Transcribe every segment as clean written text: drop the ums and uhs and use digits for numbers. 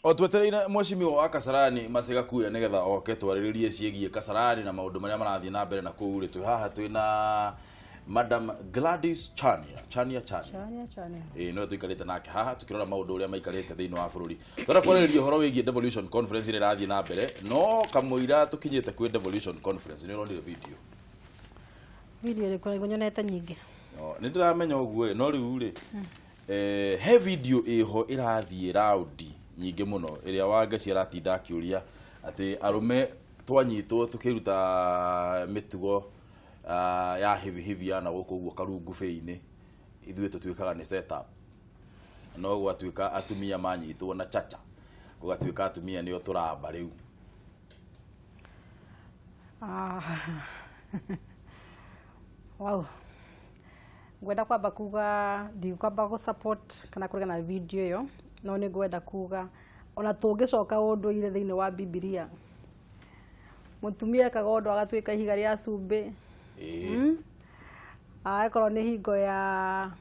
O twetereire mweshimiwa wa Kasarani Masika Kuya nigetha oke twarĩrĩrie ciĩgiĩ Kasarani na maũndũ marĩa marathiĩ na mbere na kũu rĩ, twĩ haha twĩna Madam Gladys Chania Chania Chania. Chania Chania. Ĩĩ, no tũikarĩte nake haha tukĩrora maũndũ ũrĩa maikarĩte thĩinĩ wa bũrũri. Twenda kwarĩrĩria ũhoro wĩgiĩ Devolution Conference ĩrĩa ĩrathiĩ na mbere, no kamũira tũkinyĩte kwĩ Devolution Conference nĩ ũronire video. Video ĩrĩkũ? Nyonete nyingĩ. No, nĩ ndĩramenya ũguo ĩ, no rĩu rĩ, he video ĩho ĩrathiĩ raundi nyingĩ mũno ĩrĩa Wangeci aratinda akĩũria atĩ arũme twanyitwo tũkĩruta mĩtugo ya hivi hivi ya na gũkũ ũguo karungu bĩ-inĩ, ithuĩ tũtuĩkaga nĩ setup, no gwatuĩka atumia manyitwo na chacha gũgatuĩka atumia nĩo tũramba rĩu. Wow. Ngwenda kwamba kuga ndikwamba gũ support kana kũregana na video ĩyo, no nĩ ngwenda kuga ona tũngĩcoka ũndũire thĩinĩ wa Bibilia, mũtumia ekaga ũndũ agatuĩka ihiga rĩa cumbĩ. Agĩkorwo nĩ hingo ya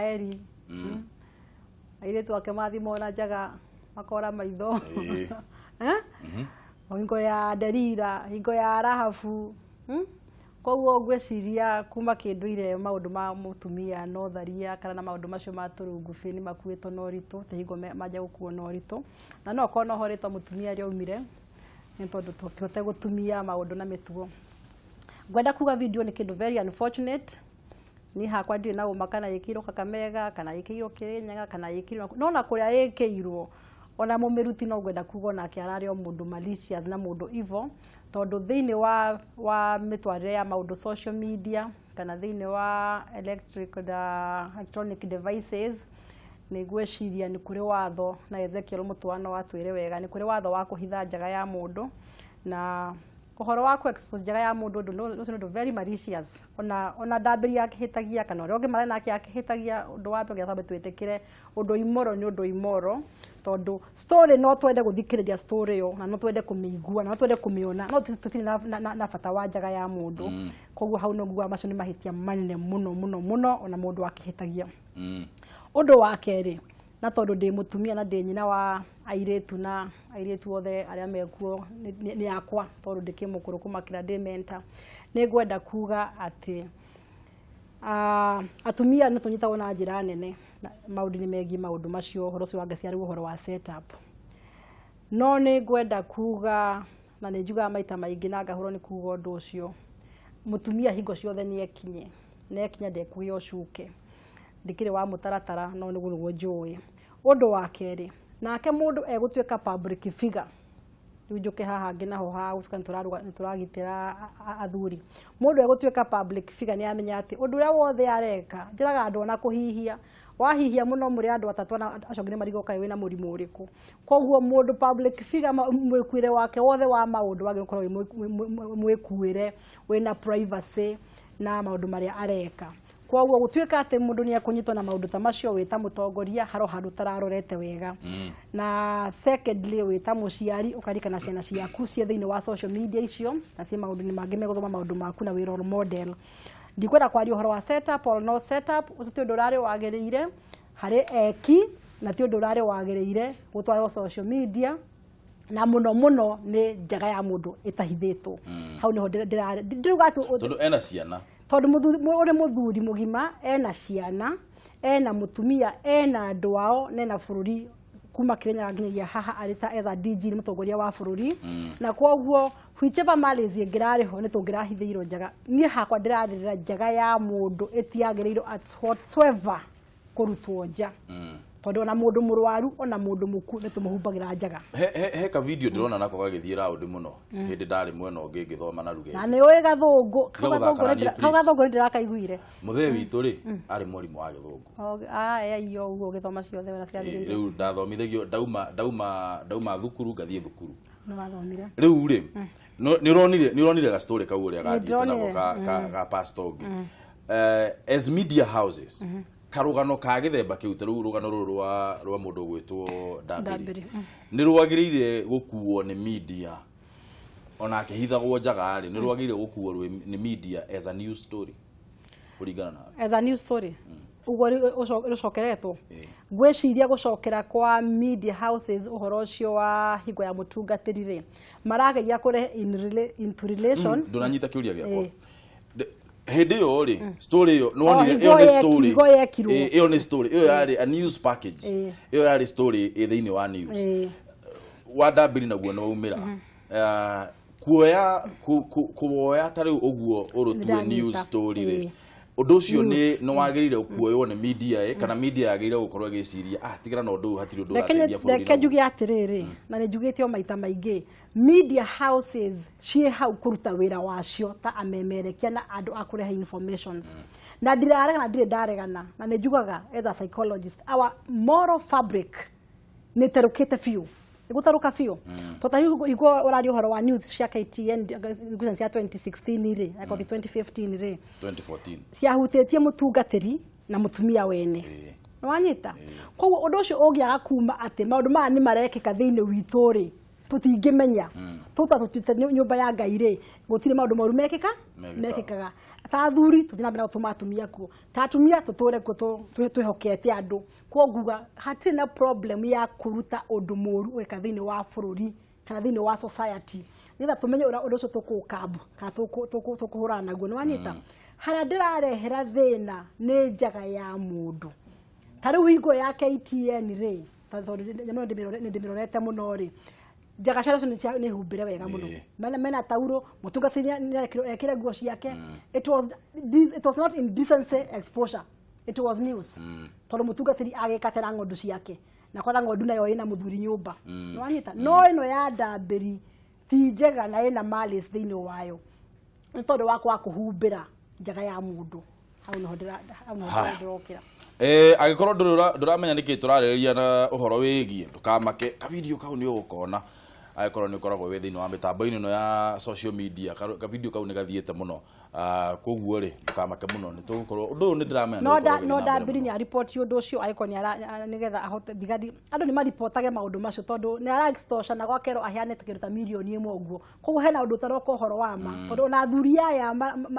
Eri, airĩtu ake mathiĩ mona njaga makora maitho. Hingo ya Delila, hingo ya Rahabu. Koguo ngwĩciria kuma kĩndũire maũndũ ma mũtumia no tharia kana na maũndũ macio ma tũrungubĩ nĩ makuĩtwo na ũritũ, ti hingo manjia gũkuo na ũritũ, na no okorwo no ho rĩtwa mũtumia rĩaumire nĩ tondũ tũkĩhote gũtumia maũndũ na mĩtugo. Ngwenda kuga video nĩ kĩndũ very unfortunate. Niĩ hakwa ndirĩ na ũma kana ĩkĩirwo Kakamega kana ĩkĩirwo Kĩrĩnyaga kana ĩkĩirwo no na kũrĩa ĩkĩirwo, ona mũmĩruti no ngwenda kuga onake ararĩ o mũndũ malicious na mũndũ evil, tondũ thĩinĩ wa mĩtwarĩre ya maũndũ social media kana thĩinĩ wa electric na electronic devices, nĩ ngwĩciria nĩ kũrĩ watho, na Ezekiel Mũtũa no atwĩre wega nĩ kũrĩ watho wa kũhitha njaga ya mũndũ, na ũhoro wa kũ expose njaga ya mũndũ ũndũ ũcio nĩ ũndũ very malicious. Ona ndambĩri akĩhĩtagia kana ũrĩa ũngĩ marĩ nake akĩhĩtagia, ũndũ wa mbere twambe twĩtĩkĩre ũndũ imoro nĩ ũndũ imoro, tondũ story no twende gũthikĩrĩria story ĩyo na no twende kũmĩigua na no twende kũmĩona, no tũtirĩ na bata wa njaga ya mũndũ. Koguo hau no nguga macio nĩ mahĩtia manene mũno mũno mũno ona mũndũ akĩhĩtagia. Ũndũ wa kerĩ, na tondũ ndĩ mũtumia na ndĩ nyina wa airĩtu na airĩtu othe arĩa mekuo nĩ akwa, tondũ ndĩkĩ mũkũrũ kũmakĩra, ndĩ mentor, nĩ ngwenda kuga atĩ atumia nĩ tũnyitagwo na njĩra nene maũndũ-inĩ megiĩ maũndũ macio, ũhoro ũcio wa Ngeci arĩ ũhoro wa setup. No nĩ ngwenda kuga na nĩ njugaga maita maingĩ na ngahũrwo nĩ kuga ũndũ ũcio, mũtumia hingo ciothe nĩ ekinye na ekinya ndekũgĩa ũcuke, ndikĩrĩ wa mũtaratara, no nĩguo nĩguo njũĩ. Ũndũ wa kerĩ, nake mũndũ egũtuĩka public figure, rĩu njũke haha ngĩ naho ha gũtuĩka nĩ tũragitĩra athuri, mũndũ egũtuĩka public figure nĩ amenya atĩ ũndũ ũrĩa wothe areka, njĩraga andũ ona kũhihia, wahihia mũno mũrĩ andũ atatũ ona acio angĩ nĩ marigwo kaĩ wĩna mũrimũ ũrĩkũ. Koguo mũndũ public figure mwĩkuĩre wake wothe wa maũndũ wagĩrĩirwo gũkorwo wĩ mwĩkuĩre wĩna privacy na maũndũ marĩa areka. Koguo gũtuĩka atĩ mũndũ nĩ ekũnyitwo na maũndũ ta macio wĩ ta mũtongoria, harĩ o handũ ũtararorete wega. Na secondly, wĩ ta mũciari ũkaririkana ciana ciaku ciĩ thĩinĩ wa social media icio na ciĩ maũndũ-inĩ mangĩ megũthoma maũndũ maku na wĩ role model. Ndikwenda kwaria ũhoro wa setup or no setup, ũcio ti ũndũ ũrarĩ wagĩrĩire harĩ eki na ti ũndũ ũrarĩ wagĩrĩire gũtwarwo social media, na mũno mũno nĩ njaga ya mũndũ ĩtahithĩtwo. Hau nĩho ndĩrauga atĩ tondũ ena ciana, tondũ ũrĩ mũthuri mũgima, ena ciana, ena mũtumia, ena andũ ao na ena bũrũri kuma Kĩrĩnyaga nginyagia haha arĩ ta etha DG, nĩ mũtongoria wa bũrũri, na koguo whichever malice ĩngĩrarĩ ho nĩ tũngĩrahithĩirwo njaga. Niĩ hakwa ndĩrarĩrĩra njaga ya mũndũ ĩtiagĩrĩirwo at whatsoever kũrutwo nja, tondũ ona mũndũ mũrwaru ona mũndũ mũkuũ nĩ tũmũhumbagĩra njaga. He ka video ndĩrona nako gagĩthiĩ round mũno hĩndĩ ndarĩ mwena ũngĩ ngĩthoma na ruge. Na nĩ ũĩ gathũngũ Tiga gũthaka na niĩ, kau please. gathũngũ nĩ ndĩrakaiguire. Mũthee witũ rĩ arĩ mwarimũ wa gĩthũngũ. Aya iyo ũguo ũgĩthoma ciothe wena ciagĩrĩire. Rĩu ndathomithagio ndauma thukuru ngathiĩ thukuru. Nĩ wathomire. Rĩu rĩ, nĩ ũronire ga story kau ũrĩa gathiĩte nako Nĩndĩronire. ka pastor ũngĩ. As media houses, karũgano ka gĩthemba kĩu, ta rĩu rũgano rũrũ rwa mũndũ ũgwĩtwo Ndambĩri, Ndambĩri. nĩ rwagĩrĩire gũkuo nĩ media ona akĩhithagwo njaga rĩ, nĩ rwagĩrĩire gũkuo nĩ media as a news story kũringana nawe? As a news story. Ũguo rũcokeretwo ngwĩciria gũcokera kwa media houses ũhoro ũcio wa hingo ya mũtungatĩri rĩ, marageria kũrehe into relation. Ndũnanyita kĩũria gĩakwa. Hĩndĩ ĩyo rĩ, story ĩyo nĩwonire ĩyo nĩ story, ĩyo nĩ story, ĩyo yarĩ a news package, ĩyo yarĩ story ĩ thĩinĩ wa news. Wa Ndambĩri naguo nĩ waumĩra kuoya kuoya ta rĩu ũguo ũrũtue news story rĩ, ũndũ ũcio nĩ wagĩrĩire kuoywo nĩ media kana media yagĩrĩire gũkorwo ĩgĩciria tigana na ũndũ ũyũ, hatirĩ ũndũ ũrateithia bũrũri. Reke njuge atĩrĩrĩ, na nĩ njugĩte o maita maingĩ, media houses ciĩ hau kũruta wĩra wacio ta amemerekia na andũ a kũrehe informations. Na ndiraregana, ndirĩ ndaregana, na nĩ njugaga as a psychologist, our moral fabric nĩ ĩterũkĩte biũ, ĩgũtarũka biũ. Tondũ hingo ũraria ũhoro wa news cia KTN cia 2016 rĩ, akorwo 2015 rĩ, 2014 ciahutĩtie mũtungatĩri na mũtumia wene. Nĩwanyita? Koguo ũndũ ũcio ũngĩaga kuma atĩ maũndũ maya nĩ marekĩka thĩinĩ witũ rĩ, tũtingĩmenya. Tũta tũtuĩte nyũmba ya Ngai rĩ, gũtirĩ maũndũ moru mekĩkaga. Ta athuri tũthiĩ na mbere na gũtũma atumia kuo, ta atumia tũtũre kuo twĩhokete andũ. Koguo nguga hatirĩ na problem ya kũruta ũndũ mũru ũgĩka thĩinĩ wa bũrũri kana thĩinĩ wa society, nĩgetha tũmenye ũrĩa ũndũ ũcio tũkũũkambu kana tũkũhũrana naguo. Nĩwanyita? Harĩa ndĩrarehera thĩna nĩ njaga ya mũndũ. Ta rĩu hingo ya KTN rĩ, tondũ nyamũ ĩno nĩ ndĩmĩrorete mũno rĩ, njaga cia rũcio nĩ humbĩre wega mũno, mena tauro, mũtungatĩri nĩ ekĩre nguo ciake. It was not indecency exposure, it was news, tondũ mũtungatĩri agĩkate na ng'ondu ciake, na kwatha ng'ondu nayo ĩna mũthuri nyũmba. Nĩwanyita? No ĩno ya Ndambĩri ti njega na ĩna malice thĩinĩ wayo, nĩ tondũ wa kwaga kũhumbĩra njaga ya mũndũ. Hau nĩho ndĩrokĩra. Angĩkorwo ndũramenya nĩkĩ tũrarĩrĩria na ũhoro wĩgiĩ, ndũkamake, kavideo kau nĩ ũgũkona angĩkorwo nĩ ũkoragwo wĩ thĩinĩ wa mĩtambo-inĩ ĩno ya social media. Kavideo kau nĩ gathiĩte mũno, koguo rĩ, ndũkamake mũno, nĩ tũgũkorwo ũndũ ũyũ nĩ ndĩramenya. No Ndambĩri nĩ aripoti ũndũ ũcio, angĩkorwo nĩgetha ahote thigari andũ nĩ maripotage maũndũ macio, tondũ nĩ ara extortion na gwakerwo aheanĩte kĩndũ ta 1 million ũguo. Koguo hena ũndũ ũtaroka ũhoro wa ma, tondũ ona athuri aya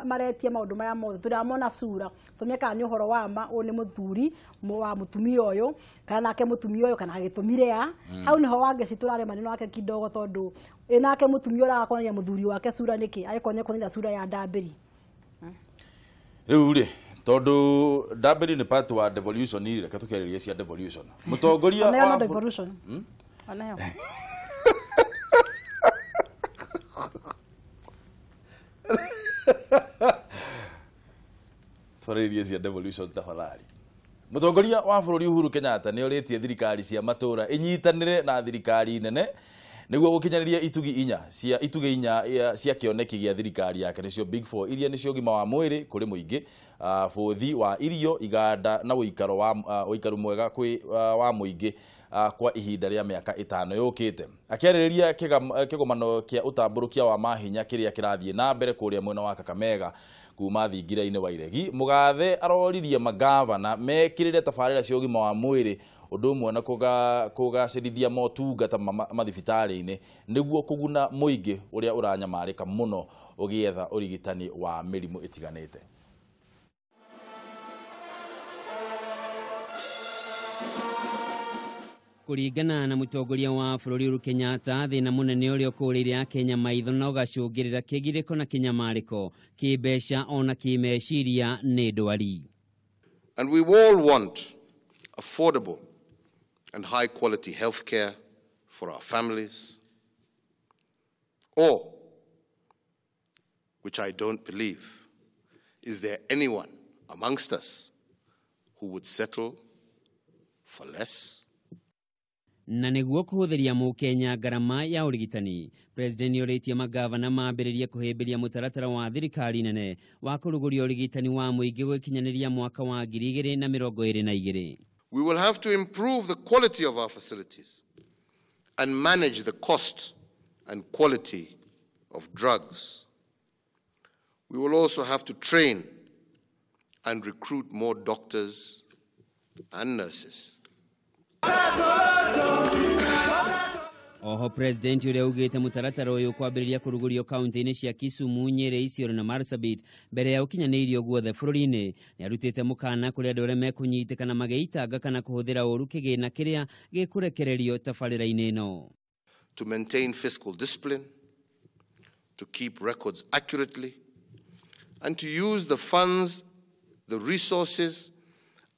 maretia maũndũ maya mothe tũramona cura, tũmenye kana nĩ ũhoro wa ma, ũyũ nĩ mũthuri wa mũtumia ũyũ kana nake mũtumia ũyũ kana agĩtũmire a hau nĩho Wangeci tũraremania nake kidogo, tondũ ĩ nake mũtumia ũraga kuonania mũthuri wake cura nĩkĩ, angĩkorwo nĩ ekuonania cura ya Ndambĩri. Rĩu rĩ, tondũ Ndambĩri nĩ part wa devolution rĩ, reke tũkĩarĩrie cia devolution. Mũtongoria Onayo no wa devolution onayo. Twarĩrĩrie cia devolution tafadhali. Mũtongoria wa bũrũri Uhuru Kenyatta nĩ orĩtie thirikari cia matũũra inyitanĩre na thirikari nene nĩguo gũkinyanĩria itugĩ inya cia kĩoneki gĩa thirikari yake, nĩcio Big Four, iria nĩcio ũgima wa mwĩrĩ kũrĩ mũingĩ, bũthi wa irio, iganda na ũikaro wa ũikaru mwega kwĩ wa mũingĩ kwa ihinda rĩa mĩaka 5 yũkĩte. Akĩarĩrĩria kĩgomano kĩa ũtambũrũkia wa mahinya kĩrĩa kĩrathiĩ na mbere kũrĩa mwena wa Kakamega kuma thingira-inĩ wa Iregi, Mũgathe aroririe magavana mekĩrĩre tabarĩra cia ũgima wa mwĩrĩ ũndũ ũmwe na kũgacĩrithia motungata mathibitarĩ-inĩ nĩguo kũguna mũingĩ ũrĩa ũranyamarĩka mũno ũgĩetha ũrigitani wa mĩrimũ ĩtiganĩte. Kũringana na mũtongoria wa bũrũri Uhuru Kenyatta, thĩna mũnene ũrĩa ũkũrĩire Akenya maitho na ũgacũngĩrĩra kĩgirĩko na kĩnyamarĩko kĩmbeca ona kĩmeciria nĩ ndwari. And we all want affordable and high quality health care for our families, or, which I don't believe, is there anyone amongst us who would settle for less? Na nĩguo kũhũthĩria mũkenya ngarama ya ũrigitani, president nĩorĩtie magavana mambĩrĩrie kũhĩmbĩria mũtaratara wa thirikari nene wa kũrugũria ũrigitani wa mũingĩ gwĩkinyanĩria mwaka wa 2022. We will have to improve the quality of our facilities and manage the cost and quality of drugs. We will also have to train and recruit more doctors and nurses. Oho president ũrĩa augĩte mũtaratara ũyũ kwambĩrĩria kũrugũrio kaunti-inĩ cia Kisumu, Nyeri, Isiolo na Marsabit mbere ya ũkinyanĩirio guothe bũrũri-inĩ. Nĩarutĩte mũkana kũrĩ andũ arĩa mekũnyitĩkana magĩitanga kana kũhũthĩra ũru kĩgĩna kĩrĩa gĩkũrekererio tabarĩra-inĩ ĩno. To maintain fiscal discipline, to keep records accurately, and to use the funds, the resources,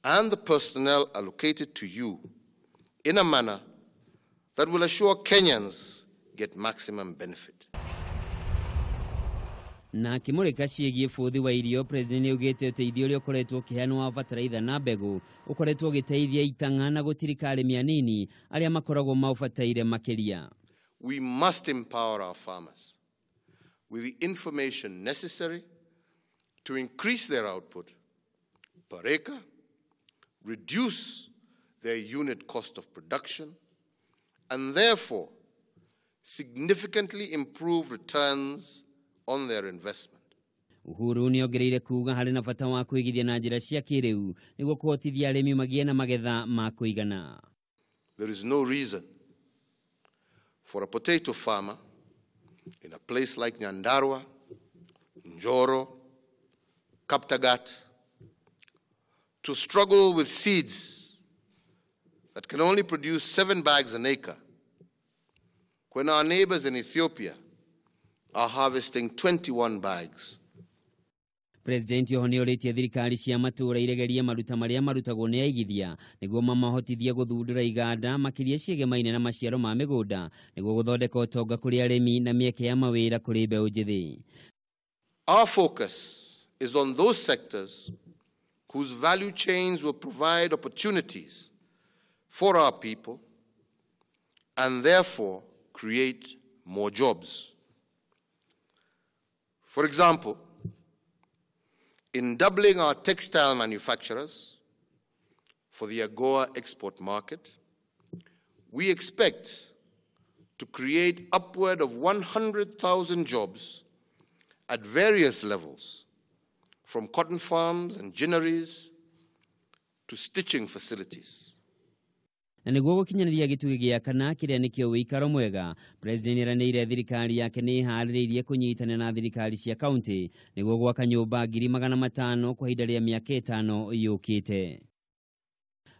and the personnel allocated to you in a manner that will assure Kenyans get maximum benefit. Na akĩmũrĩka ciĩgiĩ bũthi wa irio, president nĩaugĩte ũteithio ũrĩa ũkoretwo ũkĩheanwo wa bataraitha na mbegũ ũkoretwo ũgĩteithia itang'a na gũtirika arĩmi anini arĩa makoragwo maũbataire makĩria. We must empower our farmers with the information necessary to increase their output per acre, reduce their unit cost of production, and therefore significantly improve returns on their investment. Uhuru nĩongereire kuga harĩ na bata wa kũigithia na njĩra cia kĩrĩu nĩguo kũhotithia arĩmi magĩe na magetha ma kũigana. There is no reason for a potato farmer in a place like Nyandarua, Njoro, Kaptagat, to struggle with seeds that can only produce 7 bags an acre when our neighbors in Ethiopia are harvesting 21 bags. President oho nĩorĩtie thirikari cia matũũra iregerie maruta marĩa marutagwo nĩ aigithia nĩguo mamahotithie gũthundũra iganda makĩria ciĩgemaine na maciaro ma mĩgũnda nĩguo gũthondeka ũtonga kũrĩ arĩmi na mĩeke ya mawĩra kũrĩ mbeũ njĩthĩ. Our focus is on those sectors whose value chains will provide opportunities for our people and therefore create more jobs. For example, in doubling our textile manufacturers for the AGOA export market, we expect to create upward of 100,000 jobs at various levels, from cotton farms and ginneries to stitching facilities. Na nĩguo gũkinyanĩria gĩtugĩ gĩa kana kĩrĩa nĩkĩo wĩikaro mwega, president nĩeranĩire thirikari yake nĩ ĩharĩrĩirie kũnyitanĩra na thirikari cia kaunti nĩguo gwaka nyũmba 500,000 kwa ihinda rĩa mĩaka 5 yũkĩte.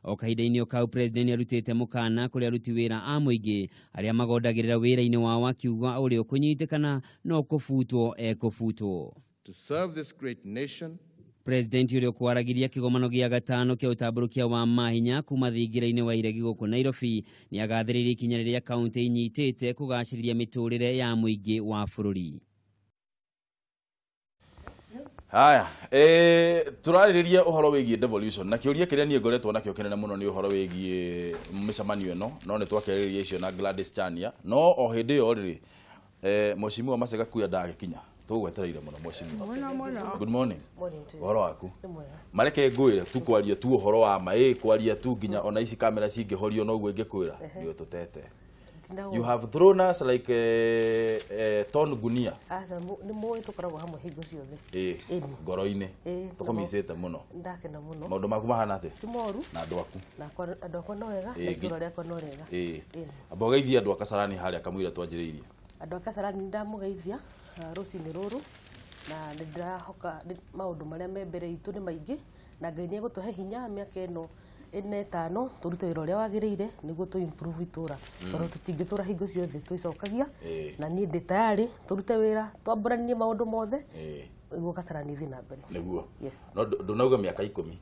O kahinda-inĩ o kau, president nĩarutĩte mũkana kũrĩ aruti wĩra a mũingĩ arĩa magondagĩrĩra wĩra-inĩ wao akiuga ũrĩa ũkũnyitĩkana no kũbutwo ekũbutwo. To serve this great nation. President ũrĩa ũkwaragiria kĩgomano gĩa gatano kĩa ũtambũrũkia wa mahinya kuma thingira-inĩ wa iregi gũkũ Nairobi nĩagathĩrĩirie ikinya rĩrĩa kaunti inyitĩte kũgacĩrithia mĩtũrĩre ya mũingĩ wa bũrũri. Haya, turarĩrĩria ũhoro wĩgiĩ devolution na kĩũria kĩrĩa niĩ ngoretwo nakĩo kĩnene mũno nĩ ũhoro wĩgiĩ mĩcemanio ĩno, no nĩ twakĩarĩrĩria icio na Gladys Chania, no o hĩndĩ ĩyo rĩ, Mheshimiwa Masika Kuya ndagĩkinya. Tũgwetereire mũno mheshimiwa. Mũno mũno. Good morning. Morning to you. Ũhoro waku? Nĩ mwega. Mareke ngwĩre tu kwaria tu ũhoro wa ma kwaria tu nginya ona ici kamera cingĩhorio noguo ingĩkwĩra nĩ ũtũtete. You have thrown us like a ton gunia. Aca nĩ mũĩ tũkoragwo hamwe hingo ciothe. Ngoro-inĩ. Tũkũmicĩte mũno. Ndakena mũno. Maũndũ maku mahana atĩa? Ti moru. Na andũ aku? Nakwa andũ akwa no wega, na itũũra rĩakwa no rĩega. Amba ũgeithie andũ a Kasarani harĩa kamũira twanjĩrĩirie. Andũ a Kasarani ndamũgeithia rũcinĩ rũrũ na nĩ ndĩrahoka maũndũ marĩa me mbere itũ nĩ maingĩ na Ngai nĩ egũtũhe hinya mĩaka ĩno 4 5 tũrute wĩra ũrĩa wagĩrĩire nĩguo tũ improve itũra tondũ tũtingĩtũra hingo ciothe twĩcokagia na niĩ ndĩ tayarĩ tũrute wĩra twambũranie maũndũ mothe nĩguo Kasarani ĩthiĩ na mbere. Nĩguo. Yes. No ndũnauga mĩaka 10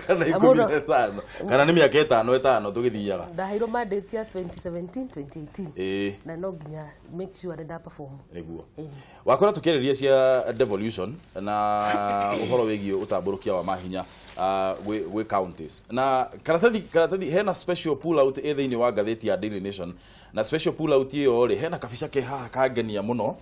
kana 15 kana nĩ mĩaka 5 tũgĩthiaga. Ndaheirwo mandate ya 2017 2018 na no nginya make sure nĩ nda perform. Nĩguo. Wakora tũkĩarĩria cia devolution na ũhoro wĩgiĩ ũtambũrũkia wa mahinya gwĩ counties na karatathi hena special pull out ĩ thĩinĩ wa ngathĩti ya Daily Nation, na special pull out ĩyo rĩ hena kabica ke haha kangenia mũno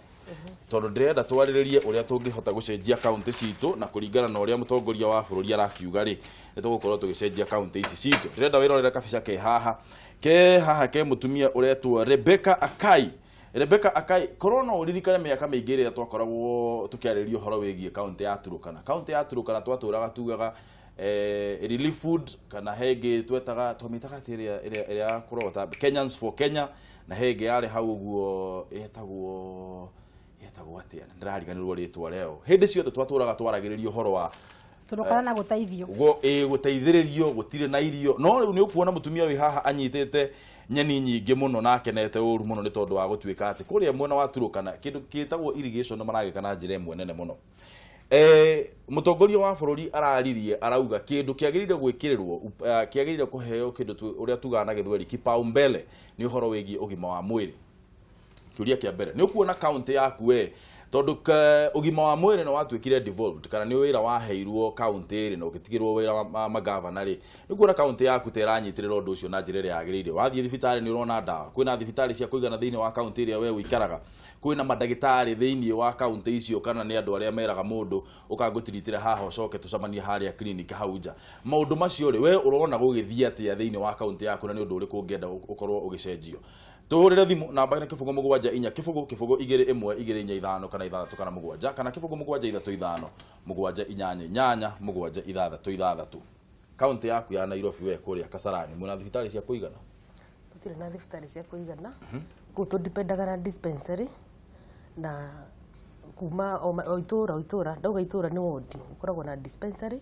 tondũ ndĩrenda twarĩrĩrie ũrĩa tũngĩhota gũcenjia kaunti citũ na kũringana na ũrĩa mũtongoria wa bũrũri arakiuga rĩ nĩ tũgũkorwo tũgĩcenjia kaunti ici citũ. Ndĩrenda wĩrorere kabica ke haha ke mũtumia ũretwo Rebecca Akai. Rebecca Akai, korwo no ũririkane mĩaka mĩingĩ ĩrĩa twakoragwo tũkĩarĩrĩria ũhoro wĩgiĩ kaunti ya Turukana. Kaunti ya Turukana twatũraga tugaga Relief food kana henge twetaga twamĩtaga atĩ ĩrĩa ya kũrogota Kenyans for Kenya, na henge yarĩ hau ũguo ĩtagwo atĩa, ndĩrariganĩrwo rĩtwa rĩao. Hĩndĩ ciothe twatũraga twaragĩrĩria ũhoro wa Turukana na gũteithio, gũteithĩrĩrio, gũtirĩ na irio. No rĩu nĩ ũkuona mũtumia wĩ haha anyitĩte nyeni nyingĩ mũno na akenete ũru mũno nĩ tondũ wa gũtuĩka atĩ kũrĩa mwena wa Turukana kĩndũ gĩtagwo irrigation maragĩka na njĩra ĩmwe nene mũno. Mũtongoria wa bũrũri araririe arauga kĩndũ kĩagĩrĩire gwĩkĩrĩrwo, kĩagĩrĩire kũheo kĩndũ ũrĩa tugaga na gĩthweri kipaumbele nĩ ũhoro wĩgiĩ ũgima wa mwĩrĩ. Kĩũria kĩa mbere nĩ ũkuona kaunti yaku we, tondũ ũgima wa mwĩrĩ nĩ watuĩkire devolved, kana nĩ wĩra waheirwo kaunti rĩ na ũgĩtigĩrwo wĩra wa magavana rĩ, nĩ ũkuona kaunti yaku ta ĩranyitĩrĩra ũndũ ũcio na njĩra ĩrĩa yagĩrĩire. Wathiĩ thibitarĩ nĩ ũrona ndawa, kwĩna thibitarĩ cia kũigana thĩinĩ wa kaunti ĩrĩa we ũikaraga, kwĩna mandagĩtarĩ thĩinĩ wa kaunti icio, kana nĩ andũ arĩa meraga mũndũ ũkangũtiritĩra haha ũcoke tũcemanie harĩa clinic hau nja. Maũndũ macio rĩ, we ũrona gũgĩthiĩ atĩa thĩinĩ wa kaunti yaku, na nĩ ũndũ ũrĩkũ ũngĩenda ũkorwo ũgĩcenjio? Tuhũrĩre thimũ namba ĩno 0 7 4 0 0 2 1 2 4 5 kana 6 kana 7 kana 0 7 3 5 7 8 8 7 6 6. Kaunti yaku ya Nairobi we kũrĩa Kasarani mwĩna thibitarĩ cia kũigana? Tũtirĩ na thibitarĩ cia kũigana. Kũu tũdipendaga na dispensary na kuma o itũra, ndauga itũra nĩ ward, ĩkoragwo na dispensary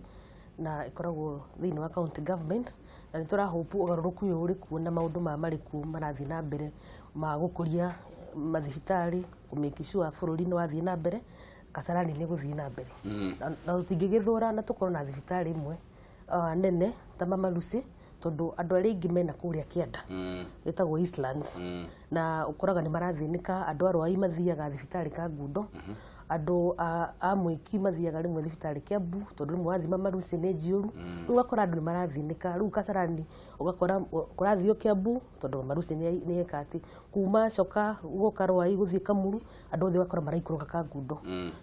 na ĩkoragwo thĩinĩ wa county government, na nĩ tũrahope ũgarũrũku ũyũ ũrĩ kuo na maũndũ maya marĩ kuo marathiĩ na mbere ma gũkũria mathibitarĩ, kũ make sure bũrũri nĩ wathiĩ na mbere, Kasarani nĩ gũthiĩ na mbere. Na tũtingĩgĩthũra na tũkorwo na thibitarĩ ĩmwe nene ta Mama Lucy, tondũ andũ arĩa aingĩ mena kũrĩa kĩanda ĩtagwo Eastlands, na ũkoraga nĩ marathĩnĩka, andũ a Rwai mathiaga thibitarĩ Kangundo, andũ a Mwiki mathiaga rĩmwe thibitarĩ Kiambu, tondũ rĩmwe wathiĩ Mama Lucy nĩ njiyũru. Rĩu ũgakora andũ nĩ marathĩnĩka. Rĩu Kasarani ũgakora kũrathio Kiambu tondũ Mama Lucy nĩ eka atĩ kuma coka gũka Rwai gũthiĩ Kamuru, andũ othe ũgakora maraikũrũka Kangundo.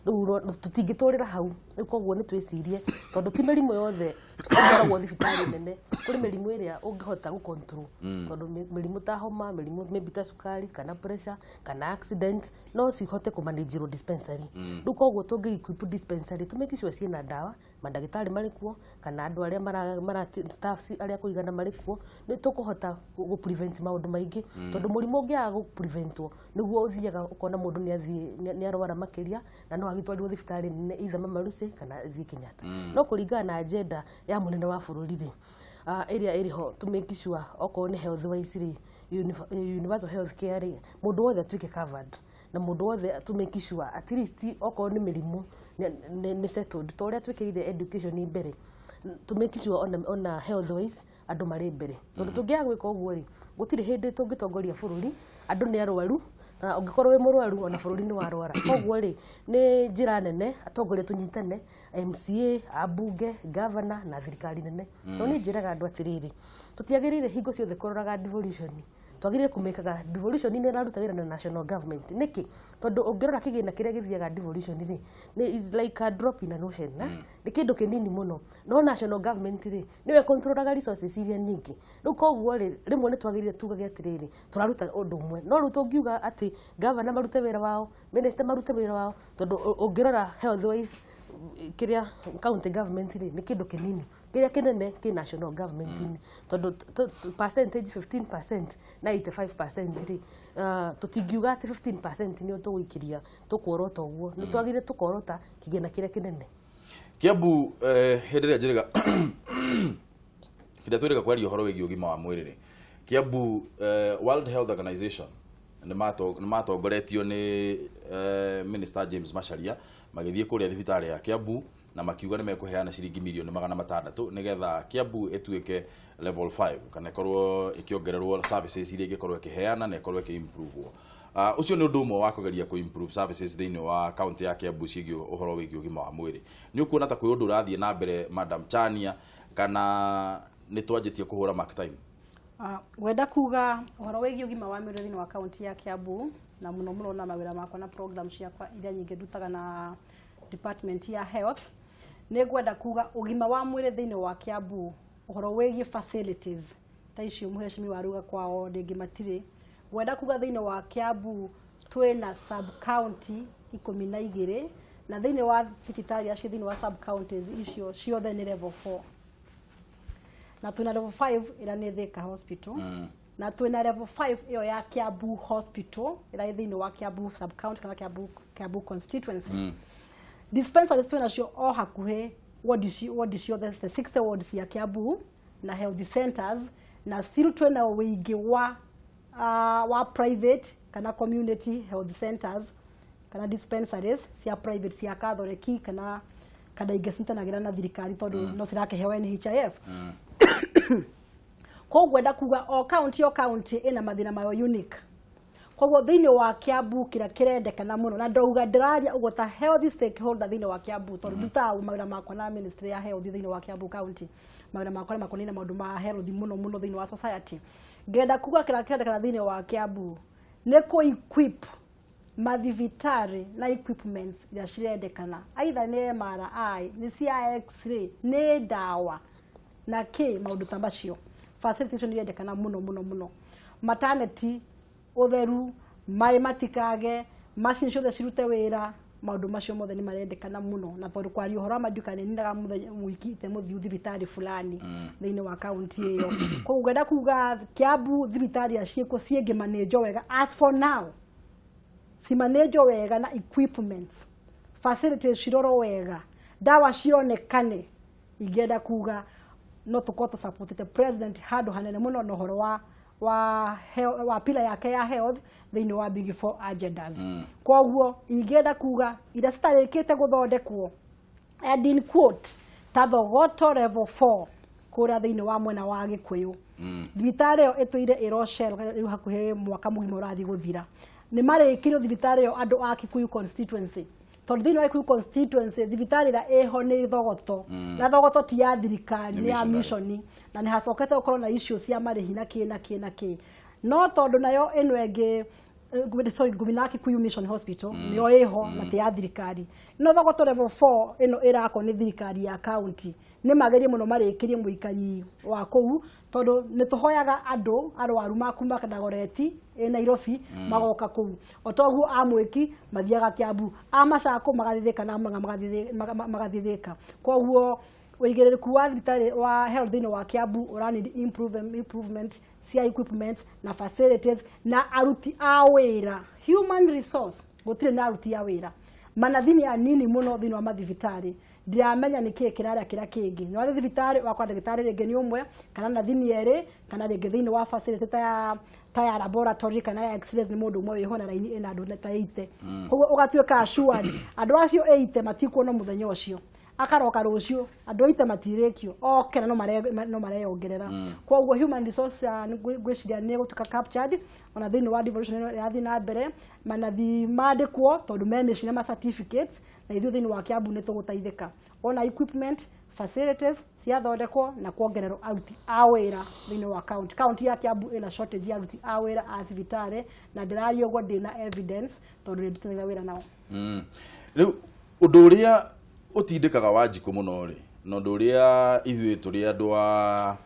Rĩu tũtingĩtũrĩra hau. Rĩu koguo nĩ twĩcirie, tondũ ti mĩrimũ yothe ĩkoragwo thibitarĩ nene, kũrĩ mĩrimũ ĩrĩa ũngĩhota gũ control, tondũ mĩrimũ ta homa, mĩrimũ maybe ta cukari kana pressure kana accident no cihote kũmanĩnjĩrwo dispensary. Rĩu koguo tũngĩ equip dispensary tũ make sure ciĩna ndawa, mandagĩtarĩ marĩ kuo, kana andũ arĩa mara staff arĩa kũigana marĩ kuo, nĩ tũkũhota gũ prevent maũndũ maingĩ, tondũ mũrimũ ũngĩaga gũ preventwo nĩguo ũthiaga ũkona mũndũ nĩ athiĩ nĩ arwara makĩria, na no agĩtwarirwo thibitarĩ nene either Mama Lucy kana athiĩ Kenyatta. No kũringana na agenda ya mũnene wa bũrũri rĩ, ĩrĩa ĩrĩ ho, to make sure okorwo nĩ health wise rĩ, universal health care rĩ, mũndũ wothe atuĩke covered, na mũndũ wothe to make sure at least okorwo nĩ mĩrimũ nĩ settled, ta ũrĩa twĩkĩrire education mbere, to make sure ona health wise andũ marĩ mbere, tondũ tũngĩaga gwĩka ũguo rĩ, gũtirĩ hĩndĩ tũngĩtongoria bũrũri andũ nĩ arwaru, na ũngĩkorwo wĩ mũrwaru ona bũrũri nĩ warwara. Koguo rĩ, nĩ njĩra nene atongoria tũnyitane, MCA, ambunge, governor na thirikari nene, tondũ nĩ njĩraga andũ atĩrĩrĩ, tũtiagĩrĩire hingo ciothe kũroraga devolution, twagĩrĩire kũmĩkaga devolution nĩ ĩraruta wĩra na national government. Nĩkĩ? Tondũ ũngĩrora kĩgĩna kĩrĩa gĩthiaga devolution rĩ, nĩ is like a drop in an ocean, na nĩ kĩndũ kĩnini mũno, no national government rĩ, nĩwe controlaga resources iria nyingĩ. Rĩu koguo rĩ, rĩmwe nĩ twagĩrĩire tugage atĩrĩrĩ, tũraruta ũndũ ũmwe, no rĩu tũngiuga atĩ governor marute wĩra wao, minister marute wĩra wao, tondũ ũngĩrora health wise kĩrĩa county government rĩ, nĩ kĩndũ kĩnini, kĩrĩa kĩnene kĩ national government inĩ, tondũ percentage 15% na 85% rĩ, tũtingiuga atĩ 15% nĩyo tũgũikĩria tũkuorota ũguo, nĩ twagĩrĩire tũkorota kĩgĩna kĩrĩa kĩnene. Kiambu, hĩndĩ ĩrĩa njĩrĩga hĩndĩ ĩrĩa twĩrĩga kwaria ũhoro wĩgiĩ ũgima wa mwĩrĩ rĩ, Kiambu, World Health Organization nĩ matongoretio nĩ Minister James Macharia magĩthiĩ kũrĩa thibitarĩ ya Kiambu na makiuga nĩ mekũheana ciringi mirioni 600 nĩgetha Kiambu ĩtuĩke level 5, kana ĩkorwo ĩkĩongererwo services iria ĩngĩkorwo ĩkĩheana na ĩkorwo ĩkĩ-improve. Ũcio nĩ ũndũ ũmwe wa kũgeria kũ-improve services thĩinĩ wa kaunti ya Kiambu ciĩgiĩ ũhoro wĩgiĩ ũgima wa mwĩrĩ. Nĩ ũkuona ta kwĩ ũndũ ũrathiĩ na mbere, Madam Chania, kana nĩ twanjĩtie kũhũra mark time? Ngwenda kuga ũhoro wĩgiĩ ũgima wa mwĩrĩ thĩinĩ wa kaunti ya Kiambu, na mũno mũno na mawĩra makwa na program ciakwa iria nyingĩ ndutaga na department ya health, nĩ ngwenda kuga ũgima wa mwĩrĩ thĩinĩ wa Kiambu, ũhoro wĩgiĩ facilities ta icio mũhecimi waruga kwao rĩngĩ matirĩ. Ngwenda kuga thĩinĩ wa Kiambu twĩna sub county 12, na thĩinĩ wa thibitarĩ acio thĩinĩ wa sub counties icio ciothe nĩ level 4. Na twina level 5 ĩrĩa nĩ Thika Hospital, na twina level 5 ĩyo ya Kiambu Hospital ĩrĩa ĩ thĩinĩ wa Kiambu sub county kana Kiambu constituency. Dispensaries twina cio o hakuhĩ ward ciothe, the 60 wards ya Kiambu na health centers, na still twina wĩingĩ wa private kana community health centers kana dispensaries cia private cia Catholic kana ingĩ cinyitanagĩra na thirikari tondũ no cirakĩheo NHIF. Koguo ngwenda kuga o county ĩna mathĩna mayo unique. Koguo thĩinĩ wa Kiambu kĩrĩa kĩrendekana mũno, na ndauga ndĩraria ũguo ta health stakeholder thĩinĩ wa Kiambu, tondũ ndutaga mawĩra makwa na ministry ya health thĩinĩ wa Kiambu County, mawĩra makwa nĩ makoniĩ na maũndũ ma health mũno mũno thĩinĩ wa society. Ngenda kuga kĩrĩa kĩrendekana thĩinĩ wa Kiambu nĩ kũ equip mathibitarĩ na equipments iria cirendekana, either nĩ MRI, nĩ cia X-ray, nĩ ndawa na kĩ maũndũ ta macio. Facilitation irendekana mũno mũno mũno, maternity, ũtheru, maĩ matikage, macini ciothe cirute wĩra, maũndũ macio mothe nĩ marendekana mũno. Na tondũ kwaria ũhoro wa ma nĩ ninaga mũthenya wiki itemũthiu thibitarĩ fulani thĩinĩ wa kaunti ĩyo. Koguo ngwenda kuga Kiambu thibitarĩ iria ciĩkuo ciĩngĩmanĩnjwo wega, as for now cimanĩnjwo wega na equipments, facilities cirorwo wega, ndawa cionekane, ingĩenda kuga no tũkorwo tũsupportĩte president handũ hanene mũno na ũhoro wa pillar yake ya health thĩinĩ wa big four agendas. Koguo ingĩenda kuga iria citarĩkĩte gũthondekwo, and in quote, ta Thogoto level 4 kũrĩa thĩinĩ wa mwena wa Gĩkũyũ, thibitarĩ ĩyo ĩtũire ĩrocerwo rĩu hakuhĩ mwaka mũgima ũrathiĩ gũthira. Nĩ marĩkirio thibitarĩ ĩyo andũ a Kikuyu constituency, tondũ thĩinĩ wa Kikuyu constituency thibitarĩ ĩrĩa ĩho nĩ Thogoto, na Thogoto ti ya thirikari, nĩ ya missionary. Mission, na nĩ hacokete gũkorwo na issue cia marĩhi na kĩ na kĩ na kĩ. No tondũ nayo ĩno ĩngĩ, sorry, Ngumina Kikuyu Mission Hospital nĩyo ĩho na ti ya thirikari, no Thogoto level 4 ĩno ĩrakwo nĩ thirikari ya county, nĩ magerie mũno marĩkĩrie mũikari wa kũu, tondũ nĩ tũhoyaga andũ arwaru ma kuma Dagoretti ĩ Nairobi magoka kũu, o toguo a Mwĩki mathiaga Kiambu, a Macakũ magathithĩka na magathithĩka. Koguo ũigĩrĩrĩku wa thibitarĩ wa health thĩinĩ wa Kiambu ũra need improvement cia equipment na facilities na aruti a wĩra, human resource. Gũtirĩ na aruti a wĩra, manathi nĩ anini mũno thĩinĩ wa mathibitarĩ. Ndiramenya nĩ kĩĩ kĩrarĩa kĩrĩa kĩngĩ. Nĩ wathiĩ thibitarĩ wakora ndagĩtarĩ rĩngĩ nĩ ũmwe kana nathi nĩ erĩ, kana rĩngĩ thĩinĩ wa facility ta ya laboratory kana ya x-rays nĩ mũndũ ũmwe wĩho na raini ĩna andũ ta 80. Koguo ũgatuĩka assured andũ acio 80 matikuona mũthenya ũcio, akaroka rũciũ, andũ aite matirĩkio oke na no mareyongerera. Koguo human resource ngwĩciria nĩ gũtuĩka captured ona thĩinĩ wa devolution ĩno ĩrathiĩ na mbere, manathi mandĩkwo tondũ me mĩciĩ na ma certificates, na ithuĩ thĩinĩ wa Kiambu nĩ tũgũteithĩka ona equipment, facilities ciathondekwo na kuongererwo aruti a wĩra thĩinĩ wa county. County ya Kiambu ĩna shortage ya aruti a wĩra a thibitarĩ, na ndĩraria ũguo ndĩna evidence tondũ nĩ ndutanaga wĩra nao. Rĩu ũndũ ũrĩa ũtindĩkaga Wanjikũ mũno rĩ, na ũndũ ũrĩa ithuĩ tũrĩ andũ a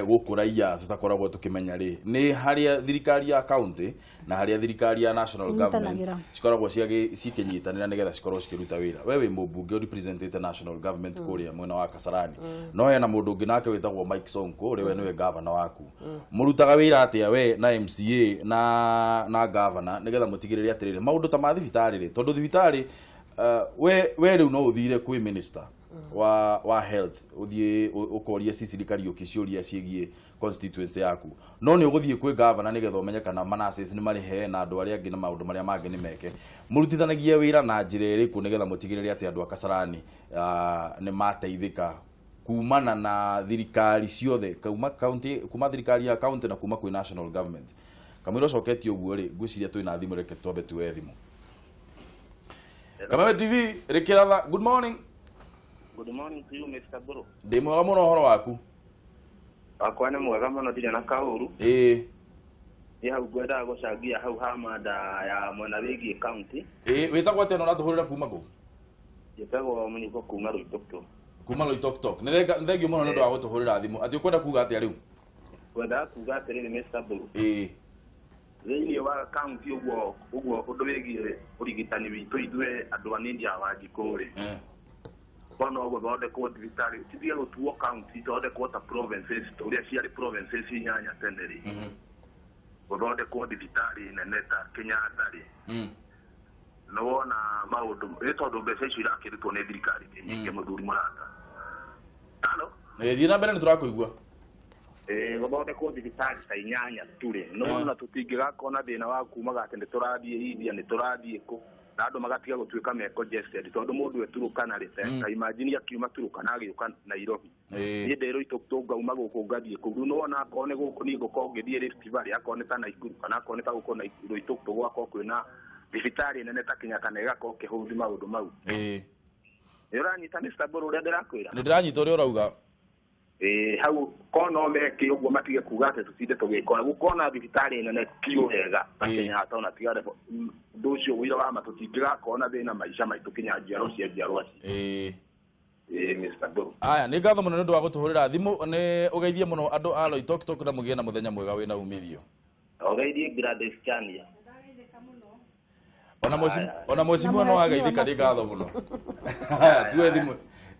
gũkũ raia tũtakoragwo tũkĩmenya rĩ, nĩ harĩa thirikari ya county na harĩa thirikari ya national government Cinyitanagĩra. cikoragwo cikĩnyitanĩra nĩgetha cikorwo cikĩruta wĩra. We wĩ mũmbunge representĩte national government kũrĩa mwena wa Kasarani, no hena mũndũ ũngĩ nake wĩtagwo Mike Sonko, ũrĩa we nĩwe gavana waku. Mũrutaga wĩra atĩa we na MCA na gavana nĩgetha mũtigĩrĩre atĩrĩrĩ maũndũ ta ma thibitarĩ rĩ, tondũ thibitarĩ we rĩu no ũthire kwĩ minister wa health, ũthiĩ ũkorie Cecily Kariũki ciũria ciĩgiĩ constituency yaku, no nĩ ũgũthiĩ kwĩ gavana nĩgetha ũmenye kana manasis nĩ marĩhe na andũ arĩa angĩ na maũndũ marĩa mangĩ nĩ meke. Mũrutithanagia wĩra na njĩra ĩrĩkũ nĩgetha mũtigĩrĩre atĩ andũ a Kasarani nĩ mateithĩka kumana na thirikari ciothe, kuma county, kuma thirikari ya county na kuma kwĩ national government? Kamũira ũcoketie ũguo rĩ, ngwĩciria twĩna thimũ, reke twambe tuoe thimũ. Kameme TV rĩkĩratha, good morning. Good morning to you, Mr. Buru. Ndĩ mwega mũno, ũhoro waku? Wakwa nĩ mwega mũno, ndirĩ na kaũru. Nĩ hau ngwendaga gũcangia hau ha mada ya mwena wĩgiĩ county. Ĩĩ, wĩtagwo atĩa na ũratũhũrĩra kuma kũ? Njĩtagwo Mũnyuko kuma Rũitũkũ. Kuma Loitoktok. Nĩ thengio mũno nĩ ũndũ wa gũtũhũrĩra thimũ. Atĩ ũkwenda kuga atĩa rĩu? Ngwendaga kuga atĩrĩrĩ, Mr. Buru. Thĩinĩ wa county ũguo ũguo ũndũ wĩgiĩ ũrigitani witũ ithuĩ andũ anini a Wanjikũ rĩ. Kono gũthondekwo thibitarĩ citige gũtuo county ithondekwo ta provinces ũrĩa ciarĩ provinces inyanya tene rĩ. Gũthondekwo thibitarĩ nene ta Kenyatta rĩ. Nĩwona maũndũ nĩ tondũ mbeca icio irakĩrutwo nĩ thirikari nĩ nyingĩ mũthuri mũrata. Halo? Thiĩ na mbere nĩ tũrakũigua. Gũthondekwo thibitarĩ ta inyanya tu rĩ. Nĩwona tũtingĩgakorwo na thĩna wa kumaga atĩ nĩ tũrathiĩ India nĩ tũrathiĩ kũ na andũ magatiga gũtuĩka me congested tondũ mũndũ e Turukana rĩ ta imagine akiuma Turukana agĩũka Nairobi. Niĩ ndĩ Loitoktok ngauma gũkũ ngathiĩ kũu. Rĩu nĩwona akorwo nĩ gũkũ niĩ ngũkorwo ngĩthiĩ Rift Valley akorwo nĩ ta Nakuru kana akorwo nĩ ta gũkũ Loitoktok gwakorwo kwĩna thibitarĩ nene ta Kenyatta na ĩgakorwo ĩkĩhũthia maũndũ mau. Nĩ ũranyita Mr. Mburu ũrĩa ndĩrakwĩra? Nĩ ndĩranyita ũrĩa ũrauga. Hau kono meke ũguo matige kuga atĩ tũtinde tũgĩkora gũkona thibitarĩ nene biũ wega ta Kenyatta ona tiga ũndũ ũcio ũira wa ma tũtingĩgakorwo na thĩna maica maitũ kinya njiarwa cia njiarwa. Mr. Mburu. Aya nĩ ngatho mũno nĩ ũndũ wa gũtũhũrĩra thimũ nĩ ũgeithie mũno andũ a Loitoktok na mũgĩe na mũthenya mwega wĩna umithio. Ũgeithie Gladys Chania. Ona mheshimiwa no ageithĩka nĩ ngatho mũno.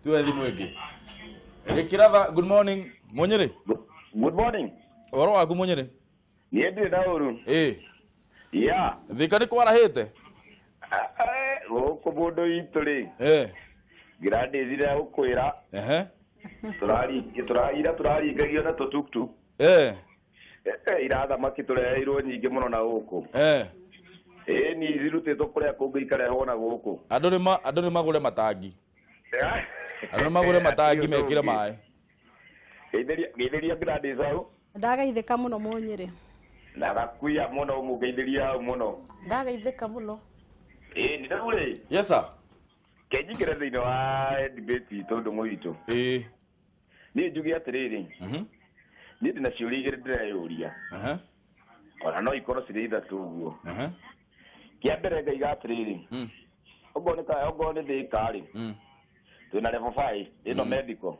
Tuwe thimũ ĩngĩ. Kiratha, good morning. Munyiri. Good morning. Ũhoro waku Munyiri? Niĩ ndirĩ na ũru. Yeah. Thika nĩ kwarahĩte? Gũkũ mũndũ witũ rĩ. Gladys ndĩragũkwĩra. Ira tũraringagio na tũtuktuk. Ira thamaki tũreheirwo nyingĩ mũno na gũkũ. Ni cirutĩtwo kũrĩa kũngĩ ikarehwo na gũkũ. Andũ nĩ magũre matangi. Andũ nĩ magũre matangi mekĩre maĩ. Geithĩria Gladys hau. Ndagaithĩka mũno Munyĩrĩ. Na gakuia mũno mũgeithĩria hau mũno. Ndagaithĩka mũno. Nĩ rĩu rĩ. Yes sir. Kenjingĩre thĩinĩ wa debate itũ ndũng'ũ witũ. Niĩ njuge atĩrĩrĩ. Niĩ ndĩna ciũria igĩrĩ ndĩreyũria. Ona no ikorwo cirĩ ithatũ ũguo. Kĩa mbere ngaiga atĩrĩrĩ. Okorwo nĩ Thika rĩ. Twĩna level 5 ĩno medical.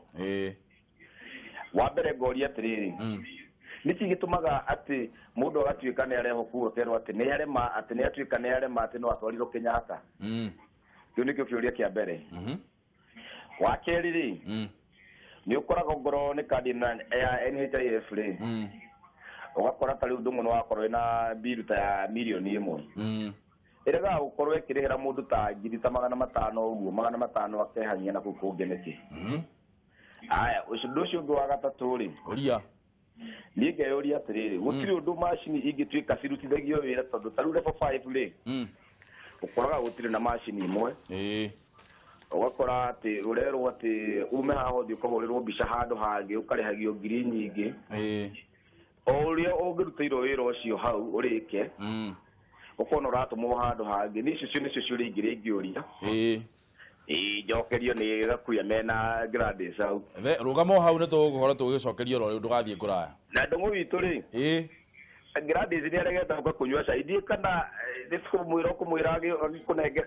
Wa mbere ngoria atĩrĩrĩ. Nĩkĩ gĩtũmaga atĩ mũndũ agatuĩka nĩ arehwo kũu akerwo atĩ nĩ arema atĩ nĩ atuĩka nĩ arema atĩ no atwarirwo Kenyatta? Kĩu nĩkĩo kĩũria kĩa mbere. Wa kerĩ rĩ, nĩ ũkoraga ngorwo nĩ kandi ya NHIF rĩ, ũgakora ta rĩu ndũng'ũ nĩ wakorwo wĩna mbiru ta ya mirioni 1. Ĩregaga gũkorwo ĩkĩrĩhĩra mũndũ ta ngiri ta 500 ũguo, 500 akehania na kũu kũngĩ nĩkĩ? Aya, ũndũ ũcio ũngĩ wa gatatũ rĩ, ũria. Niĩ ngeyũria atĩrĩrĩ, gũtirĩ ũndũ macini ingĩtuĩka cirutithagio wĩra tondũ ta rĩu level 5 rĩ, ũkoraga gũtirĩ na macini ĩmwe. Ũgakora atĩ ũrerwo atĩ ume haha ũthiĩ ũkahũrĩrwo mbica handũ hangĩ ũkarĩhagio ngiri nyingĩ. O ũrĩa ũngĩrutĩirwo wĩra ũcio hau ũrĩke, ũkona ũratũmwo handũ hangĩ. Niĩ icio nĩcio ciũria igĩrĩ ingĩũria. Njokerio nĩ Gakuya mena Gladys hau. Rũgama o hau nĩ tũgũkorwo tũgĩcokerio oro rĩu ndũgathiĩ kũraya. Na ndũng'ũ witũ rĩ, Gladys nĩ aregete gũka kũnyua cai. Ndiũĩ kana nĩ kũmwĩra ũkũmwĩra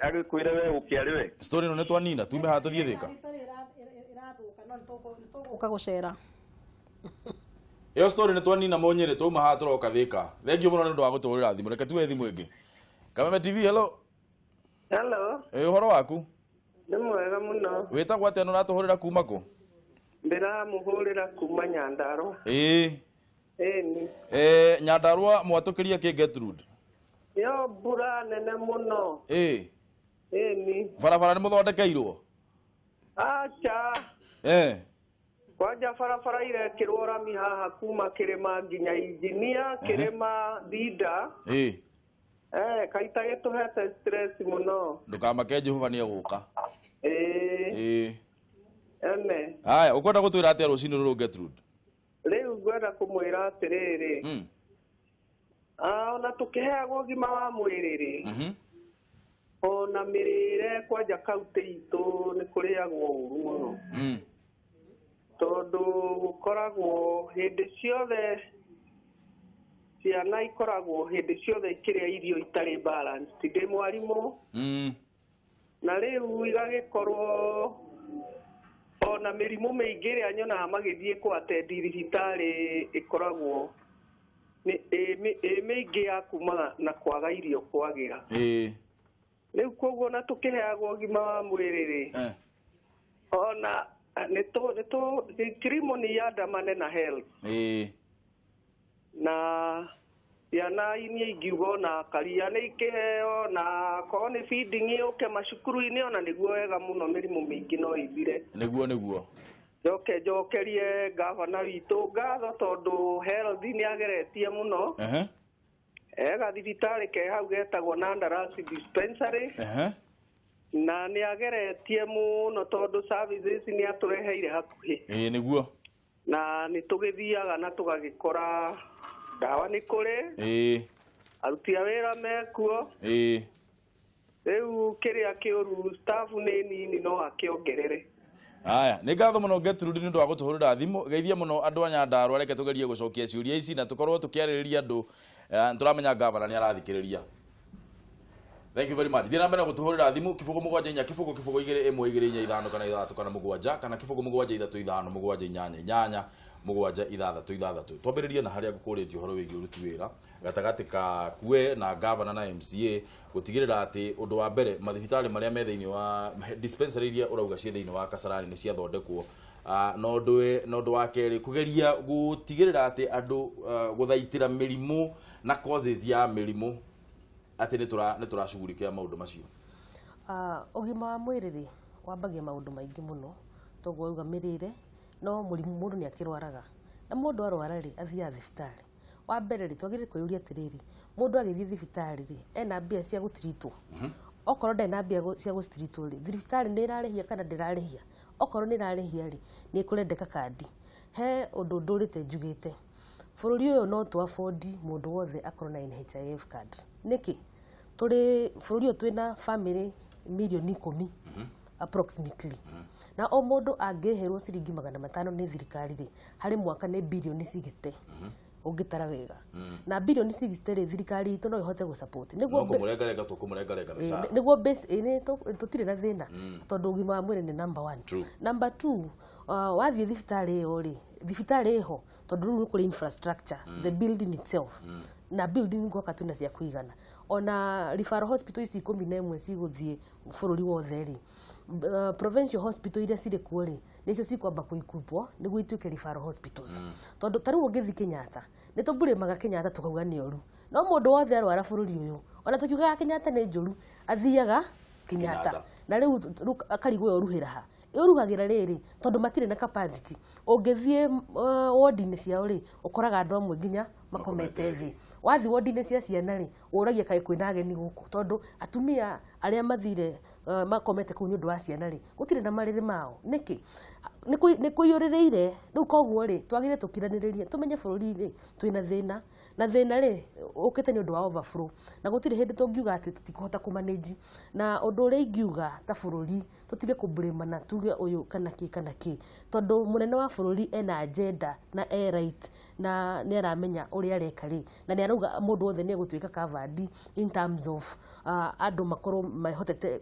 agĩkwĩre we ũke arĩ we. Story ĩno nĩ twanina tume haha tũthiĩ Thika. Ĩrathũka no nĩ tũgũka gũcera. Ĩyo story nĩ twanina Munyĩrĩ twauma haha tũroka Thika. Thengiũ mũno nĩ ũndũ wa gũtũhũrĩra thimũ. Reke tuoe thimũ ĩngĩ. Kameme TV, hello. Hello. Ũhoro waku? Nĩ mwega mũno. Wĩtagwo atĩa na ũratũhũrĩra kuma kũ? Ndĩramũhũrĩra kuma Nyandarũa. Ĩni. Nyandarũa mwatũkĩria kĩ Gertrude? Yo mbura nene mũno. Ĩni. Barabara nĩ mũthondekeirwo? Acha. Kwanja barabara irekĩrwo rami haha kuma kĩrĩma nginya Injinia, kĩrĩma Thinda. Kaita gĩtũhete stress mũno. Ndũkamake Jehova nĩ egũka. Ene. Aya, ũkwenda gũtwĩra atĩa rũcinĩ rũrũ Gertrude? Rĩu ngwenda kũmwĩra atĩrĩrĩ. Ona tũkĩheagwo ũgima wa mwĩrĩ rĩ, ona mĩrĩre kwanja kaunti itũ nĩ kũrĩagwo ũru mũno. Tondũ gũkoragwo hĩndĩ ciothe ciana ikoragwo hĩndĩ ciothe ikĩrĩa irio itarĩ balanced. Ndĩ mwarimũ. Na rĩu igagĩkorwo ona mĩrimũ mĩingĩ ĩrĩa nyonaga magĩthiĩ kũatendi thibitarĩ ĩkoragwo nĩ ĩ mĩingĩ ya kuma na kwaga irio kwagĩra. Rĩu koguo na tũkĩheagwo ũgima wa mwĩrĩ rĩ, Ona nĩ kilimo nĩ yandamane na health. Na ciana inia ingiuga ona karia nĩ ikĩheo na korwo nĩ feeding yũke macukuru-inĩ ona nĩguo wega mũno mĩrimũ mĩingĩ no ithire. Nĩguo. Njoke njokerie gavana witũ ngatho tondũ health nĩ ageretie mũno. Ega thibitarĩ ke hau getagwo Nandarasi dispensary. Na nĩ ageretie mũno tondũ services nĩ atũreheire hakuhĩ. Nĩguo. Na nĩ tũgĩthiaga na tũgagĩkora ndawa nĩ kũrĩ. Aruti a wĩra mekuo. Rĩu kĩrĩa kĩũru staff nĩ nini no akĩongerere. Aya, nĩ ngatho mũno Gertrude nĩ ũndũ wa gũtũhũrĩra thimũ. Geithia mũno andũ a Nyandarũa, reke tũgerie gũcokia ciũria ici na tũkorwo tũkĩarĩrĩria andũ. Tũramenya gavana nĩ arathikĩrĩria. Thank you very much. Thiĩ na mbere gũtũhũrĩra thimũ 0 7 4 0 0 2 1 2 4 5 kana 6 kana 7 kana 0 7 3 5 7 8 8 7 6 6. Twambĩrĩrie na harĩa ngũkũrĩtie ũhoro wĩgiĩ ũruti wĩra gatagatĩ ka kue na gavana na MCA gũtigĩrĩra atĩ ũndũ wa mbere mathibitarĩ marĩa me thĩinĩ wa dispensary iria ũrauga ciĩ thĩinĩ wa Kasarani nĩ ciathondekwo. Na ũndũ wa kerĩ kũgeria gũtigĩrĩra atĩ andũ gũthaitĩra mĩrimũ na causes ya mĩrimũ atĩ nĩ tũracugurikia maũndũ macio. Ũgima wa mwĩrĩ rĩ wambagia maũndũ maingĩ mũno toguo wauga mĩrĩre no mũrimũ mũndũ nĩ akĩrwaraga na mũndũ arwara rĩ athiaga thibitarĩ. Wa mbere rĩ twagĩrĩire kwĩyũria atĩrĩrĩ, mũndũ agĩthiĩ thibitarĩ rĩ ena mbia cia gũtiritwo? Okorwo ndarĩ na mbia cia gũtiritwo rĩ, thibitarĩ nĩ ĩrarĩhia kana ndĩrarĩhia? Okorwo nĩ ĩrarĩhia rĩ, nĩ ĩkũrendeka kandi. He ũndũ ndũrĩte njugĩte, bũrũri ũyũ no tũ afford mũndũ wothe akorwo na NHIF card. Nĩkĩ? Tũrĩ bũrũri ũyũ twĩna family mirioni 10 approximately. Na o mũndũ angĩheirwo ciringi 500 nĩ thirikari rĩ, harĩ mwaka nĩ birioni 60. Ũngĩtara wega. Na birioni 60 rĩ, thirikari itũ no ĩhote gũ-support. Nĩguo kũmũrengarenga tũkũmũrengarenga mĩcara. Nĩguo base ĩnĩ tũtirĩ na thĩna tondũ ũgima wa mwĩrĩ nĩ number 1. Number 2, wathiĩ thibitarĩ ĩyo rĩ, thibitarĩ ĩho tondũ rĩu nĩ kũrĩ infrastructure, the building itself. Na building gwoka twĩna cia kũigana. Ona referral hospital ici 11 cigũthiĩ bũrũri wothe rĩ, provincial hospital iria cirĩ kuo rĩ nĩcio cikwamba kũikupwo nĩguo ituĩke referral hospitals. Tondũ ta rĩu ũngĩthiĩ Kenyatta nĩ tũmburĩmaga Kenyatta tũkauga nĩ ũru, no mũndũ wothe arwara bũrũri ũyũ ona tũkiugaga Kenyatta nĩ njũru athiaga Kenyatta na rĩu akarigwo ũruhĩra ha ũruhagĩra rĩrĩ tondũ matirĩ na capacity. Ũngĩthiĩ ward-inĩ ciao rĩ ũkoraga andũ amwe nginya makomete thĩ. Wathiĩ ward-inĩ cia ciana rĩ ũragia kaĩ kwĩna ageni gũkũ tondũ atumia arĩa mathire makomete kũu nĩ ũndũ wa ciana rĩ gũtirĩ na marĩrĩ mao. Nĩkĩ? Nĩ kũiyũrĩrĩire. Rĩu koguo rĩ twagĩrĩire tũkiranĩrĩrie tũmenye bũrũri rĩ twĩna thĩna na thĩna rĩ ũkĩte nĩ ũndũ wa overflow na gũtirĩ hĩndĩ tũngiuga atĩ tũtikũhota kũmanage. Na ũndũ ũrĩa ingiuga ta bũrũri tũtige kũblame tuge ũyũ kana kĩ kana kĩ tondũ mũnene wa bũrũri ena agenda na e right na nĩ aramenya ũrĩa areka rĩ na nĩ arauga mũndũ wothe nĩ egũtuĩka covered in terms of andũ makorwo mehotete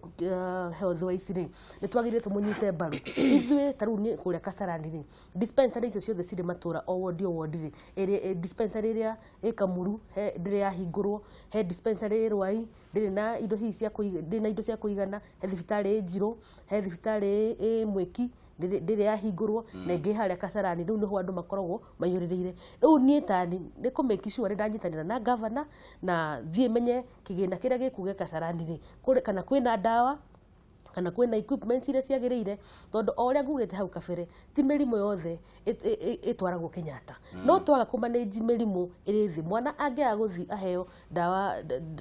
health wise rĩ nĩ twagĩrĩire tũmũnyite mbaru. Ithuĩ ta rĩu nĩ kũrĩa Kasarani rĩ dispensary icio ciothe cirĩ matũra o ward o ward rĩ ĩrĩ dispensary ĩrĩa ĩ Kamuru ndĩrĩ yahingũrwo, he dispensary ĩ Rwai ndĩrĩ na indo hihi cia ndĩrĩ na indo cia kũigana, he thibitarĩ ĩ Njirũ, he thibitarĩ ĩ Mwĩki ndĩrĩ yahingũrwo na ĩngĩ harĩa Kasarani. Rĩu nĩho andũ makoragwo maiyũrĩrĩire. Rĩu niĩ tani nĩ kũ make sure nĩ ndanyitanĩra na gavana na thiĩ menye kĩgĩna kĩrĩa gĩkuge Kasarani rĩ kana kwĩna ndawa kana kwĩna equipment iria ciagĩrĩire tondũ o ũrĩa ngugĩte hau kabere ti mĩrimũ yothe ĩtwaragwo Kenyatta. No twaga kũmanage mĩrimũ ĩrĩ thĩ, mwana angĩaga gũthiĩ aheo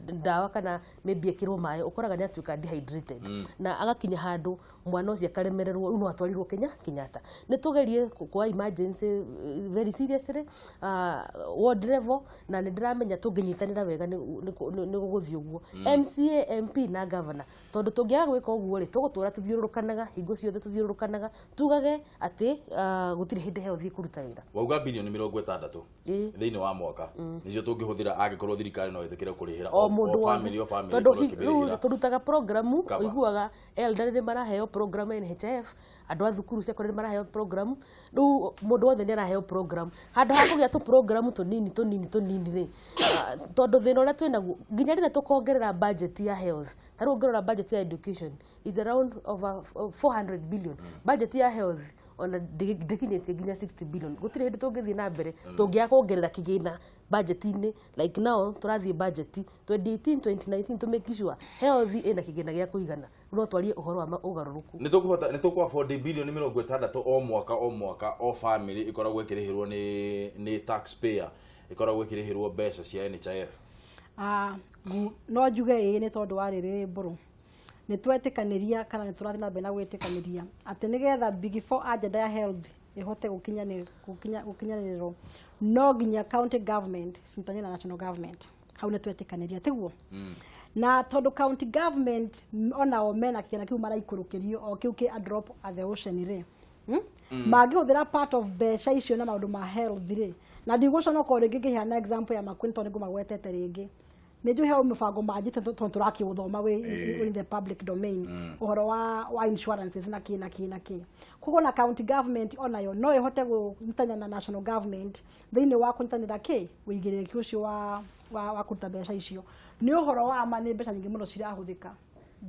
ndawa kana maybe ekĩrwo maĩ ũkoraga nĩ atuĩka dehydrated na agakinya handũ mwana ũcio akaremererwo rĩu no atwarirwo Kenyatta. Nĩ tũgerie kwa emergency very seriously ward level na nĩ ndĩramenya tũngĩnyitanĩra wega nĩ gũgũthiĩ ũguo MCA, MP na governor tondũ tũngĩaga gwĩka ũguo rĩ tũgũtũra tũthiũrũrũkanaga hingo ciothe tũthiũrũrũkanaga tugage atĩ gũtirĩ hĩndĩ health ĩkũruta wĩra. Wauga bilioni 60 thĩinĩ wa mwaka nĩcio tũngĩhũthĩra angĩkorwo thirikari no ĩtĩkĩre kũrĩhĩra o family o family tondũ rĩu tũrutaga program ũiguaga elderly nĩ maraheo program NHIF, andũ a thukuru secondary nĩ maraheo program, rĩu mũndũ wothe nĩ araheo program. Handũ ha kũgĩa tũ program tũnini tũnini tũnini rĩ tondũ thĩna ũrĩa twĩnaguo nginya rĩrĩa tũkongerera budget ya health ta rĩu ũngĩrora budget ya education is Is around over 400 billion. Budget ya health ona ndĩkinyĩtie nginya 60 billion. Gũtirĩ hĩndĩ tũngĩthiĩ na mbere tũngĩaga kuongerera kĩgĩna budget-inĩ. Like now tũrathiĩ budget 2018 2019 to make sure health ĩna kĩgĩna gĩa kũigana, no twarie ũhoro wa ũgarũrũku. Nĩ tũkũhota, nĩ tũkũ afford bilioni 60 o mwaka, o mwaka, o family ĩkoragwo ĩkĩrĩhĩrwo nĩ taxpayer, ĩkoragwo ĩkĩrĩhĩrwo mbeca cia NHIF? Ah, no njuge ĩĩ, nĩ tondũ wa rĩrĩ, mbũrũ nĩ twetĩkanĩria kana nĩ tũrathiĩ na mbere na gwĩtĩkanĩria atĩ nĩgetha Big Four agenda ya health ĩhote gũkinyanĩrwo, no nginya county government cinyitane na national government. Hau nĩ twetĩkanĩria, tiguo? Na tondũ county government onao mena kĩgĩna kĩu maraikũrũkĩrio o kĩu kĩ a drop at the ocean rĩ, Mangĩhũthĩra part of mbeca icio na maũndũ ma health rĩ, na ndigũconoka o rĩngĩ ngĩheana example ya Makueni, tondũ nĩngũmagwetete rĩngĩ, nĩ njũĩ he mũbango manjĩte tondũ tũrakĩũthoma wĩ in the public domain, ũhoro wa insurances na kĩ na kĩ na kĩ. Koguo na county government onayo no ĩhote kũnyitanĩra na national government thĩinĩ wa kũnyitanĩra kĩ ũigĩrĩrĩki ũcio wa kũruta mbeca icio. Nĩ ũhoro wa ma, nĩ mbeca nyingĩ mũno cirahũthĩka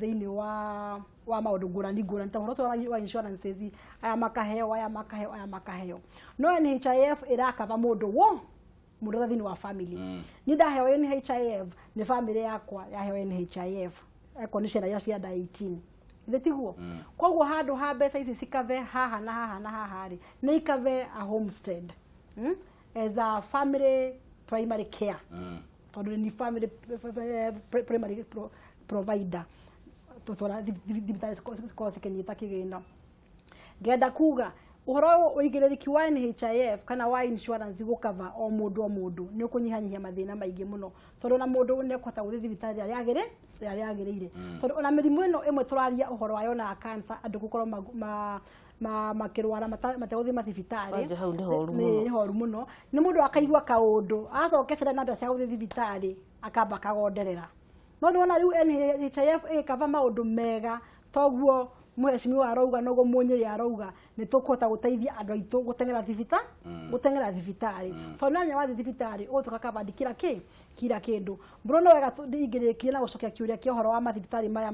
thĩinĩ wa maũndũ ngũrani ngũrani, ta ũhoro ũcio wa insurances, aya makaheo, aya makaheo, aya makaheo, no NHIF ĩrakaba mũndũ wothe thĩinĩ wa family. Niĩ ndaheo NHIF, nĩ family yakwa yaheo NHIF, akorwo nĩ ciana iria cia under 18, githĩ tiguo? Koguo handũ ha mbeca ici cikave haha na haha na haha rĩ, nĩ ikave a homestead, As a family primary care, tondũ nĩ family primary provider, tũtwara thibitarĩ cikorwo cikĩnyita kĩgĩna. Ngenda kuga ũhoro ũigĩrĩrĩki wa NHIF kana wa insurance gũkava o mũndũ o mũndũ nĩ ũkũnyihanyihia mathĩna maingĩ mũno, tondũ ona mũndũ nĩ ekũhota gũthiĩ thibitarĩ rĩrĩa rĩagĩrĩire, tondũ ona mĩrimũ ĩno ĩmwe tũraria ũhoro wayo na cancer, andũ gũkorwo makĩrwara mategũthiĩ mathibitarĩ. Kwanja hau nĩ horu Nĩ mũno. Nĩ horu mũno. Nĩ mũndũ akaigua kaũndũ, acoke cera na mbeca cia gũthiĩ thibitarĩ, akamba akagonderera. No nĩ wona rĩu NHIF ĩgĩkava maũndũ mega, toguo mheshimiwa arauga, noguo Mũnyĩrĩ arauga, nĩ tũkũhota gũteithia andũ aitũ gũteng'era thibitarĩ, tondũ nanya wathiĩ thibitarĩ ũgũtuĩka covered kila kila kĩndũ. Mbũrũ no wega ingĩrĩkirie na gũcokia kĩũria kĩa ũhoro wa mathibitarĩ maya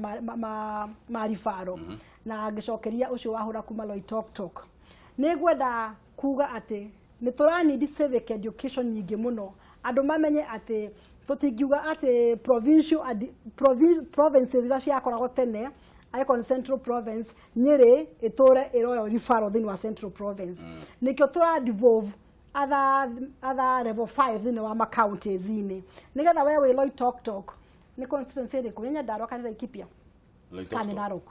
ma referral, na ngĩcokeria ũcio wahũra kuma Loitoktok, nĩ ngwenda kuga atĩ nĩ tũranidi civic education nyingĩ mũno, andũ mamenye atĩ tũtingiuga atĩ provincial provinces iria ciakoragwo tene, angĩkorwo nĩ Central Province, Nyĩrĩ ĩtũre ĩroyo referral thĩinĩ wa Central Province. Nĩkĩo tũra devolve other level 5 thĩinĩ wa ma counties-inĩ, nĩgetha we wĩ Loitoktok, nĩ constituency ĩrĩkũ? Nĩ Nyandarua kana Laikipia kana nĩ Narok?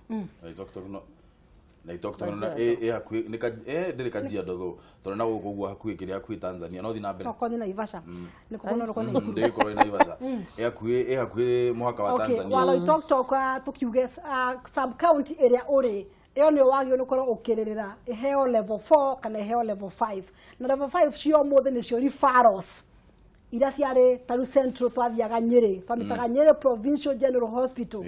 Loitoktok, no Loitoktok na ĩ hakuhĩ nĩ ndĩrĩ Kajiado though, tondũ na gũkũ ũguo hakuhĩ, kĩrĩa hakuhĩ Tanzania no thiĩ na mbere. Okorwo nĩ Naivasha, nĩ kũkorwo no rũkorwo nĩ Ndĩgĩkorwo ĩ Naivasha, ĩ hakuhĩ mũhaka wa Tanzania. Wa Loitoktok, tukiuge sub county ĩrĩa ũrĩ, ĩyo nĩyo wagĩrĩirwo nĩ gũkorwo ũkĩrĩrĩra ĩheo level 4 kana ĩheo level 5. Na level 5 cio ũmũthĩ nĩcio referrals iria ciarĩ ta rĩu Central twathiaga Nyĩrĩ, twamĩtaga Nyĩrĩ Provincial General Hospital,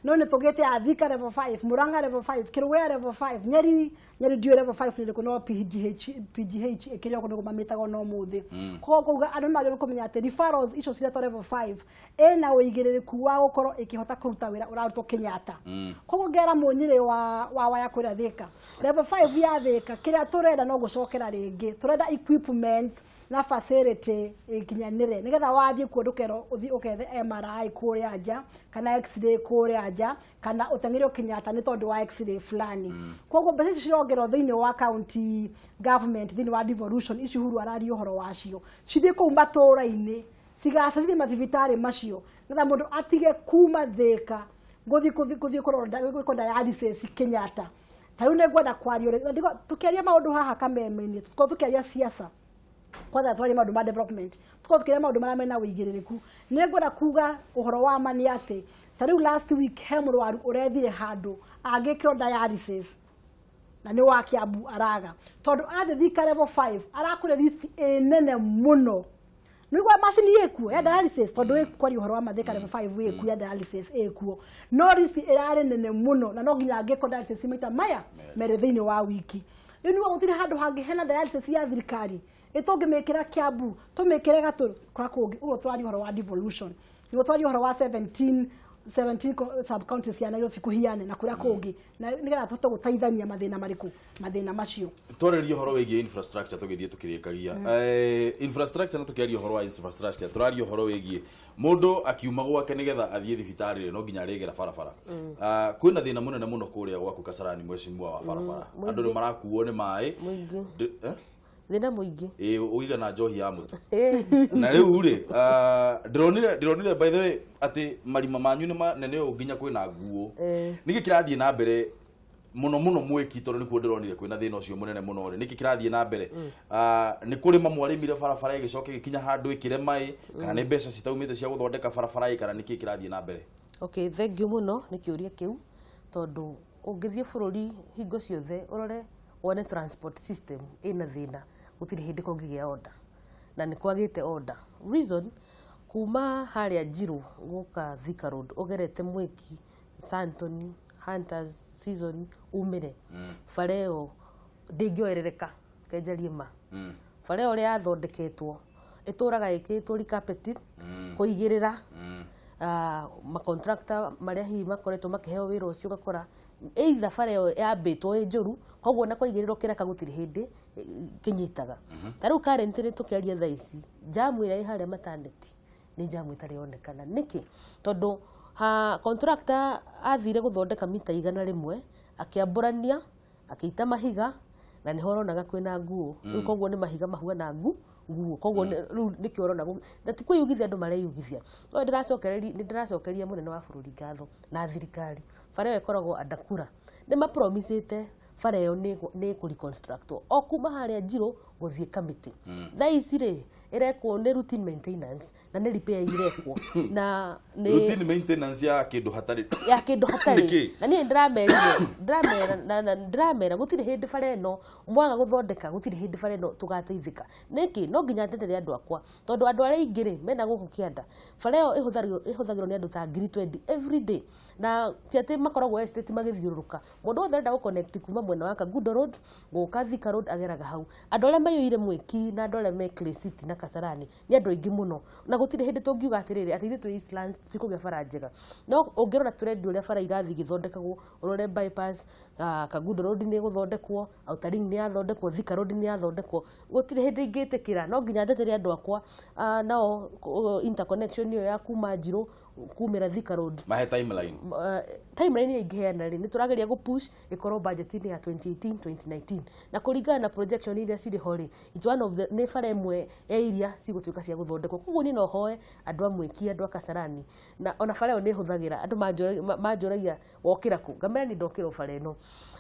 no nĩ tũgĩte ya Thika level 5, Murang'a level 5, Kĩrũgũya level 5, Nyeri ndiũĩ level 5 nĩ ĩrĩkũ, no PGH, PGH ĩkĩrĩ o kũndũ mamĩtaga no mũthĩ. Koguo kuga andũ nĩ magĩrĩirwo kũmenya atĩ referrals icio ciretwo level 5 ĩna ũigĩrĩrĩku wa gũkorwo ĩkĩhota kũruta wĩra ũrarutwo Kenyatta. Koguo ngera Mũnyĩrĩ wa waya kũrĩa Thika, level 5 ya Thika, kĩrĩa tũrenda no gũcokera rĩngĩ, tũrenda equipment na facility ĩkinyanĩre, nĩgetha wathiĩ kuo ndũkerwo ũthiĩ ũkethe MRI kũrĩa nja kana x-ray kũrĩa nja kana ũteng'erio Kenyatta nĩ tondũ wa x-ray fulani. Koguo mbeca icio cirongererwo thĩinĩ wa county government, thĩinĩ wa devolution ici Uhuru araria ũhoro wacio, cithiĩ kũu matũũra-inĩ, cigacĩrithie mathibitarĩ macio, nĩgetha mũndũ atige kuma Thĩka gũthiĩ kũrora gwĩkwo dialysis Kenyatta. Ta rĩu nĩ ngwenda kwaria tũkĩaria maũndũ haha kameme-inĩ, tũkorwo tũkĩaria siasa kwanza, twaria maũndũ ma development, tukorwo tukĩaria maũndũ marĩa mena ũigĩrĩrĩku. Nĩ ngwenda kuga ũhoro wa ma nĩ atĩ ta rĩu last week he mũrwaru ũrethire handũ angĩkĩrwo dialysis na nĩ wa Kiambu, araga tondũ athiĩ Thika level 5 arakũrĩa list ĩ nene mũno. Nĩguo macini ĩkuo ya dialysis, tondũ ĩkwaria ũhoro wa mathika level 5 ĩkuo ya dialysis ĩkuo, no list ĩrarĩ nene mũno na no nginya angĩkwo dialysis maita maya merĩ thĩinĩ wa wiki. Rĩu nĩguo gũtirĩ handũ hangĩ hena dialysis ya thirikari ĩtũngĩmĩkĩra Kiambu, tũmĩkĩre Gatũrũ kũrĩa kũngĩ. Ũguo tũraria ũhoro wa devolution, nĩguo twaria ũhoro wa 17 17 sub counties cia Nairobi kuhiane na kuria kungi na nigetha tuhote gutaithania mathina mariku mathina macio. Twarĩrie ũhoro wĩgiĩ infrastructure tũgĩthiĩ tũkĩrĩkagia infrastructure na tũkĩaria ũhoro wa infrastructure tũraria ũhoro wĩgiĩ mũndũ akiuma gwake nĩgetha athiĩ thibitarĩ no nginya arĩgera barabara. Kwĩna thĩna mũnene mũno kũrĩa gwaku Kasarani mheshimiwa wa barabara, andũ nĩ marakuo nĩ maĩ thina muingi uigana njohi ya mutu na riu ri ndironire by the way ati marima manyu ni manene u nginya kwina nguo niki kirathie na mbere muno muno mwiki tondu nikuo ndironire kwina thina ucio munene muno ri niki kirathie na mbere ni kurima mwarimire barabara igicoka igikinya handu ikire mai kana ni mbeca citaumite cia guthondeka barabara kana niki kirathie na mbere? Okay, thank you muno ni kiuria kiu tondu ungithie bururi hingo ciothe urore wone transport system ina thina gutiri hindi kungigia order na ni kwagite order. Reason kuma haria Njiru guka Thika Road ugerete Mwiki, Santoni, Hunters Season umire bara ĩyo ndĩngĩoerereka kenjarie ma bara ĩyo ũrĩa yathondeketwo ĩtũraga ĩkĩrĩtwo carpet kũigĩrĩra macontractor marĩa hihi makoretwo makĩheo wĩra ũcio ũgakora either bara ĩyo yambĩtwo ĩ njũru koguo na kũigĩrĩrwo kĩraka gũtirĩ hĩndĩ kĩnyitaga. Ta rĩu currently tũkĩaria thaa ici jamu ĩrĩa ĩ harĩa maternity nĩ jamu ĩtarĩ yonekana. Nĩkĩ? Tondũ contractor athire gũthondeka mita 100 akĩambũrania akĩita mahiga na nĩho ũronaga kwĩna nguo rĩu koguo nĩ mahiga mahuana nguo koguo rĩu nĩkĩo ũrona na ti kwĩyugithia andũ mareyugithia. No nĩndĩracokeria mũnene wa bũrũri ngatho na thirikari bara ĩyo ĩkoragwo Andakura nĩ mapromisĩte bara ĩyo nĩ ĩkũ-reconstructwo o kuma harĩa Njiru gũthiĩ Kamĩtĩ. Thaa ici rĩ ĩrekwo nĩ routine maintenance na nĩ repair irekwo na nĩ routine maintenance ya kĩndũ hatarĩ ya kĩndũ hatarĩ na niĩ ndĩramera gũtirĩ hĩndĩ bara ĩno mwaga gũthondeka gũtirĩ hĩndĩ bara ĩno tũgateithĩka. Nĩkĩ? No nginya ndetere andũ akwa tondũ andũ arĩa aingĩ rĩ mena gũkũ kĩanda bara ĩyo ĩhũthagĩrwo nĩ andũ ta 20,000 every day na ti atĩ makoragwo estate magĩthiũrũrũka. Mũndũ wothe arenda gũconnect kuma mwena wa Kangundo Road gũka Thika Road ageraga hau. Andũ arĩa maiyũire Mwiki na andũ arĩa me Clay City na Kasarani nĩ andũ aingĩ mũno na gũtirĩ hĩndĩ tũngiuga atĩrĩrĩ atĩ ithuĩ twĩ Eastlands tũtikũgĩa bara njega. No ũngĩrora trend ũrĩa bara irathiĩ igĩthondekagwo ũrore bypass Kangundo Road nĩ ĩgũthondekwo, Outer Ring nĩ yathondekwo, Thika Road nĩ yathondekwo, gũtirĩ hĩndĩ ingĩtĩkĩra no nginya ndetere andũ akwa nao interconnection ĩyo ya kuma Njiru kumĩra Thika Road mahe timeline. Timeline ĩngĩheana rĩ nĩ tũrageria gũ push ĩkorwo budget-inĩ ya 2018 2019 na kũringana na projection iria cirĩ ho rĩ it's one of the nĩ bara ĩmwe ya iria cigũtuĩka cia gũthondekwo. Koguo niĩ no hoe andũ a Mwiki andũ a Kasarani na ona bara ĩyo nĩ hũthagĩra andũ manjũragia wokĩra kũ ngamera nĩ ndokĩra bara ĩno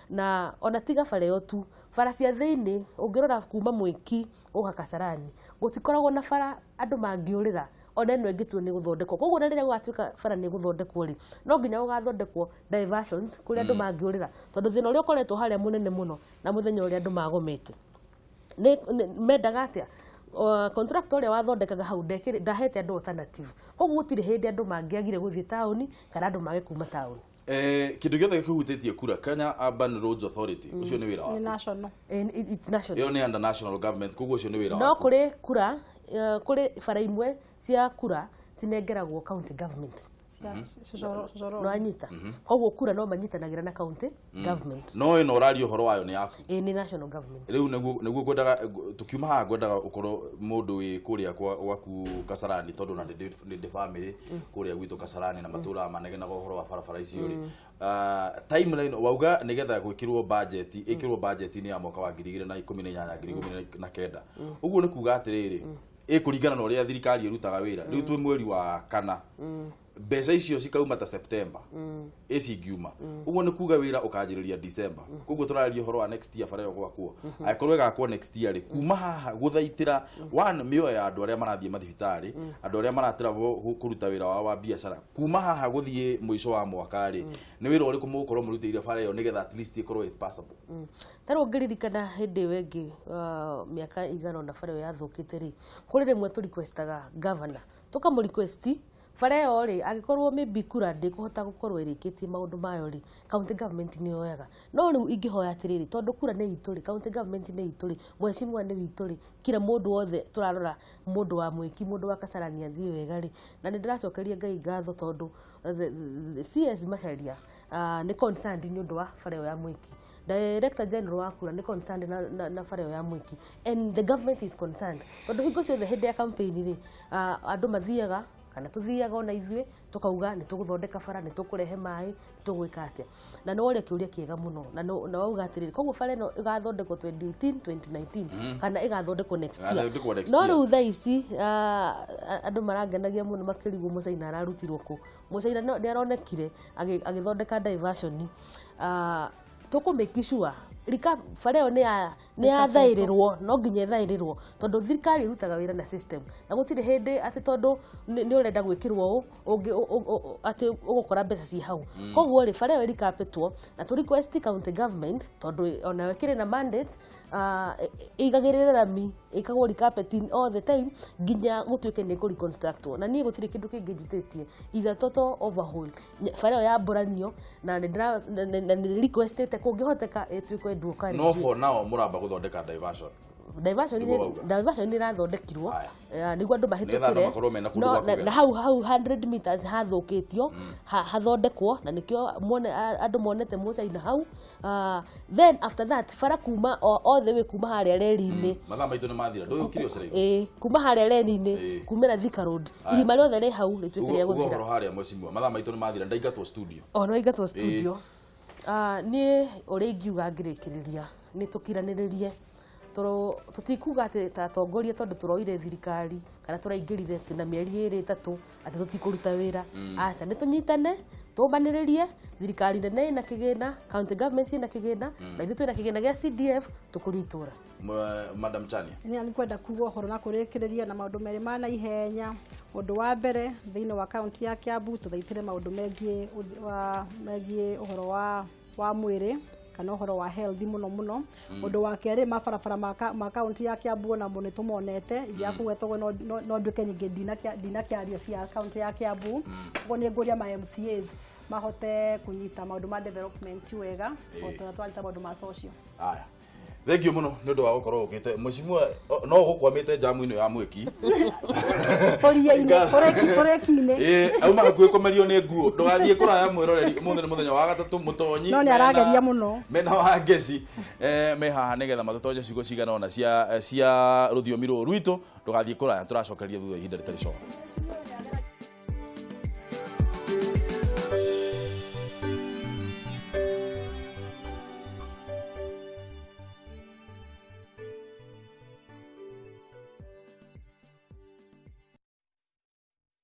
na ona tiga bara ĩyo tu bara cia thĩinĩ ũngĩrora kuma Mwiki gũka Kasarani gũtikoragwo na bara andũ mangĩũrĩra ona ĩno ĩngĩtuo nĩ gũthondekwo. Koguo na rĩrĩa gũgatuĩka bara nĩ gũthondekwo rĩ no nginya gũgathondekwo diversions kũrĩa andũ mangĩũrĩra tondũ thĩna ũrĩa ũkoretwo harĩa mũnene mũno na mũthenya ũrĩa andũ magomete mendaga atĩa contractor ũrĩa wathondekaga hau ndahete andũ alternative koguo gũtirĩ hĩndĩ andũ mangĩagire gũthiĩ taũni kana andũ mage kuma taũni. Kĩndũ gĩothe gĩkĩhutĩtie kura Kenya Urban Roads Authority ũcio nĩ wĩra waku? National. It's national. Ĩyo nĩ under national government koguo ũcio nĩ wĩra waku? No kũrĩ kura kũrĩ bara imwe cia kura cinengeragwo county government no anyita koguo kura no manyitanagĩra na county government no ĩno ũraria ũhoro wayo nĩ yaku? Nĩ national government. Rĩu nĩguo ngwendaga tũkiuma haha ngwendaga ũkorwo mũndũ wĩ kũrĩa gwaku Kasarani tondũ na nĩ ndĩ family kũrĩa gwitũ Kasarani na matũra manegenaga ũhoro wa barabara icio rĩ timeline wauga nĩgetha gwĩkĩrwo budget ĩkĩrwo budget-inĩ ya mwaka wa 2018 2019 ũguo nĩ kuga atĩrĩrĩ ĩkũringana na ũrĩa thirikari ĩrutaga wĩra rĩu twĩ mweri wa kana mbeca icio cikauma ta September icingiuma ũguo nĩ kuga wĩra ũkanjĩrĩria December koguo tũraria ũhoro wa next year bara ĩyo gwakwo angĩkorwo ĩgakwo next year rĩ kuma haha gũthaitĩra one mĩoyo ya andũ arĩa marathiĩ mathibitarĩ andũ arĩa maratravel kũruta wĩra wao wa biacara kuma haha gũthiĩ mũico wa mwaka rĩ nĩ wĩra ũrĩkũ mũgũkorwo mũrutĩire bara ĩyo nĩgetha at least ĩkorwo ĩ passable? Ta rĩu ũngĩririkana hĩndĩ ĩyo ĩngĩ mĩaka igana ũna bara ĩyo yathũkĩte rĩ kũrĩ rĩmwe tũ requestaga governor tũkamũ request Bara ĩyo rĩ, angĩkorwo maybe kura ndĩkũhota gũkorwo ĩrĩkĩtie maũndũ mayo rĩ, county government nĩ yoyaga. No rĩu ingĩhoya atĩrĩrĩ, tondũ kura nĩ itũ rĩ, county government nĩ itũ rĩ, mheshimiwa nĩ witũ rĩ, kila mũndũ wothe tũrarora mũndũ wa Mwĩki, mũndũ wa Kasarani athiĩ wega rĩ. Na nĩ ndĩracokeria Ngai ngatho tondũ the CS Macharia nĩ concerned nĩ ũndũ wa bara ĩyo ya Mwĩki. Director General wa kura nĩ concerned na bara ĩyo ya Mwĩki, and the government is concerned, tondũ hingo ciothe hĩndĩ ya campaign rĩ, andũ mathiaga kana tuthiaga ona ithuĩ tukauga nĩ tũgũthondeka bara, nĩ tũkũrehe maĩ, nĩ tũgwĩka atĩa. Na nĩ woria kĩũria kĩega mũno, na wauga atĩrĩrĩ, koguo bara ĩno ĩgathondekwo 2018 2019 kana ĩgathondekwo next year. No rĩu thaa ici andũ marangenagia mũno makĩrigwo Mũcaina ararutirwo kũ. Mũcaina nĩ aronekire agĩthondeka diversion. Tũkũ make sure rika bara ĩyo nĩ yathaĩrĩrwo, no nginya ĩthaĩrĩrwo, tondũ thirikari ĩrutaga wĩra na system, na gũtirĩ hĩndĩ atĩ tondũ nĩ ũrenda gwĩkĩrwo ũũ atĩ ũgũkora mbeca ci hau. Koguo rĩ, bara ĩyo ĩrikapĩtwo na tũ request county government, tondũ onayo ĩkĩrĩ na mandate, ĩigagĩrĩre rami, ĩkagwo recarpeting all the time nginya gũtuĩke nĩ ĩkũ reconstructwo. Na niĩ gũtirĩ kĩndũ kĩngĩ njĩtĩtie, is a total overhaul. Bara ĩyo yambũranio, na nĩ requestĩte kũngĩhoteka ĩtuĩke. No for now muramba guthondeka diversion. Diversion nĩ irathondekirwo nĩguo andũ mahĩtũkĩre, na hau 100 meters hathũkĩtio, hathondekwo, na nĩkĩo andũ monete Mũcaina hau. Then after that bara kuma all the way kuma harĩa reri-inĩ. Mathaa maitũ nĩ mathira, ndũyũkire ũcereirwo. Kuma harĩa reri-inĩ kumĩra Thika Road, irima rĩothe rĩ hau rĩtuĩke rĩa gũthira. Ũhoro harĩa mheshimiwa, mathaa maitũ nĩ mathira, ndaingatwo studio. O no ingatwo studio. Niĩ ũrĩa ingiuga ngĩrĩkĩrĩria nĩ tũkiranĩrĩrie, tũtikuga atĩ ta atongoria tondũ tũroire thirikari kana tũraingĩrire twĩna mĩeri 2 3 atĩ tũtikũruta wĩra. Aca, nĩ tũnyitane, tũmbanĩrĩrie, thirikari nene ĩna kĩgĩna, county government ĩna kĩgĩna, na ithuĩ twĩna kĩgĩna gĩa CDF tũkũrie itũra. Madam Chania, nĩ nĩkwenda kuga ũhoro na kũrĩkĩrĩria na maũndũ merĩ ma naihenya. Ũndũ wa mbere, thĩinĩ wa kaunti ya Kiambu tũthaitĩre maũndũ megiĩ ũhoro wa mwĩrĩ kana ũhoro wa health mũno mũno. Ũndũ wa kerĩ, mabarabara ma kaunti ya Kiambu onamo nĩ tũmonete, ingĩaga kũgwetwo no nduĩke nyingĩ ndinakĩaria cia kaunti ya Kiambu. Koguo nĩ ngũria ma MCAs mahote kũnyita maũndũ ma development wega, o ta ũrĩa twarita maũndũ ma social. Aya, thank you mũno nĩ ũndũ wa gũkorwo ũkĩte mheshimiwa. No ũgũkwamĩte jamu ĩno ya Mwĩki kũreki-inĩ, auma hakuhĩ kũmerio nĩ nguo. Ndũgathiĩ kũraya mwĩroreri, ũmũthĩ nĩ mũthenya wa gatatũ, mũtonyi no nĩ arageria mũno mena wa ngeci me haha nĩgetha matũtonye ciugo cigana ũna cia rũthiomi rũrũ rwitũ. Ndũgathiĩ kũraya, tũracokeria thutha ihinda rĩtarĩ coka.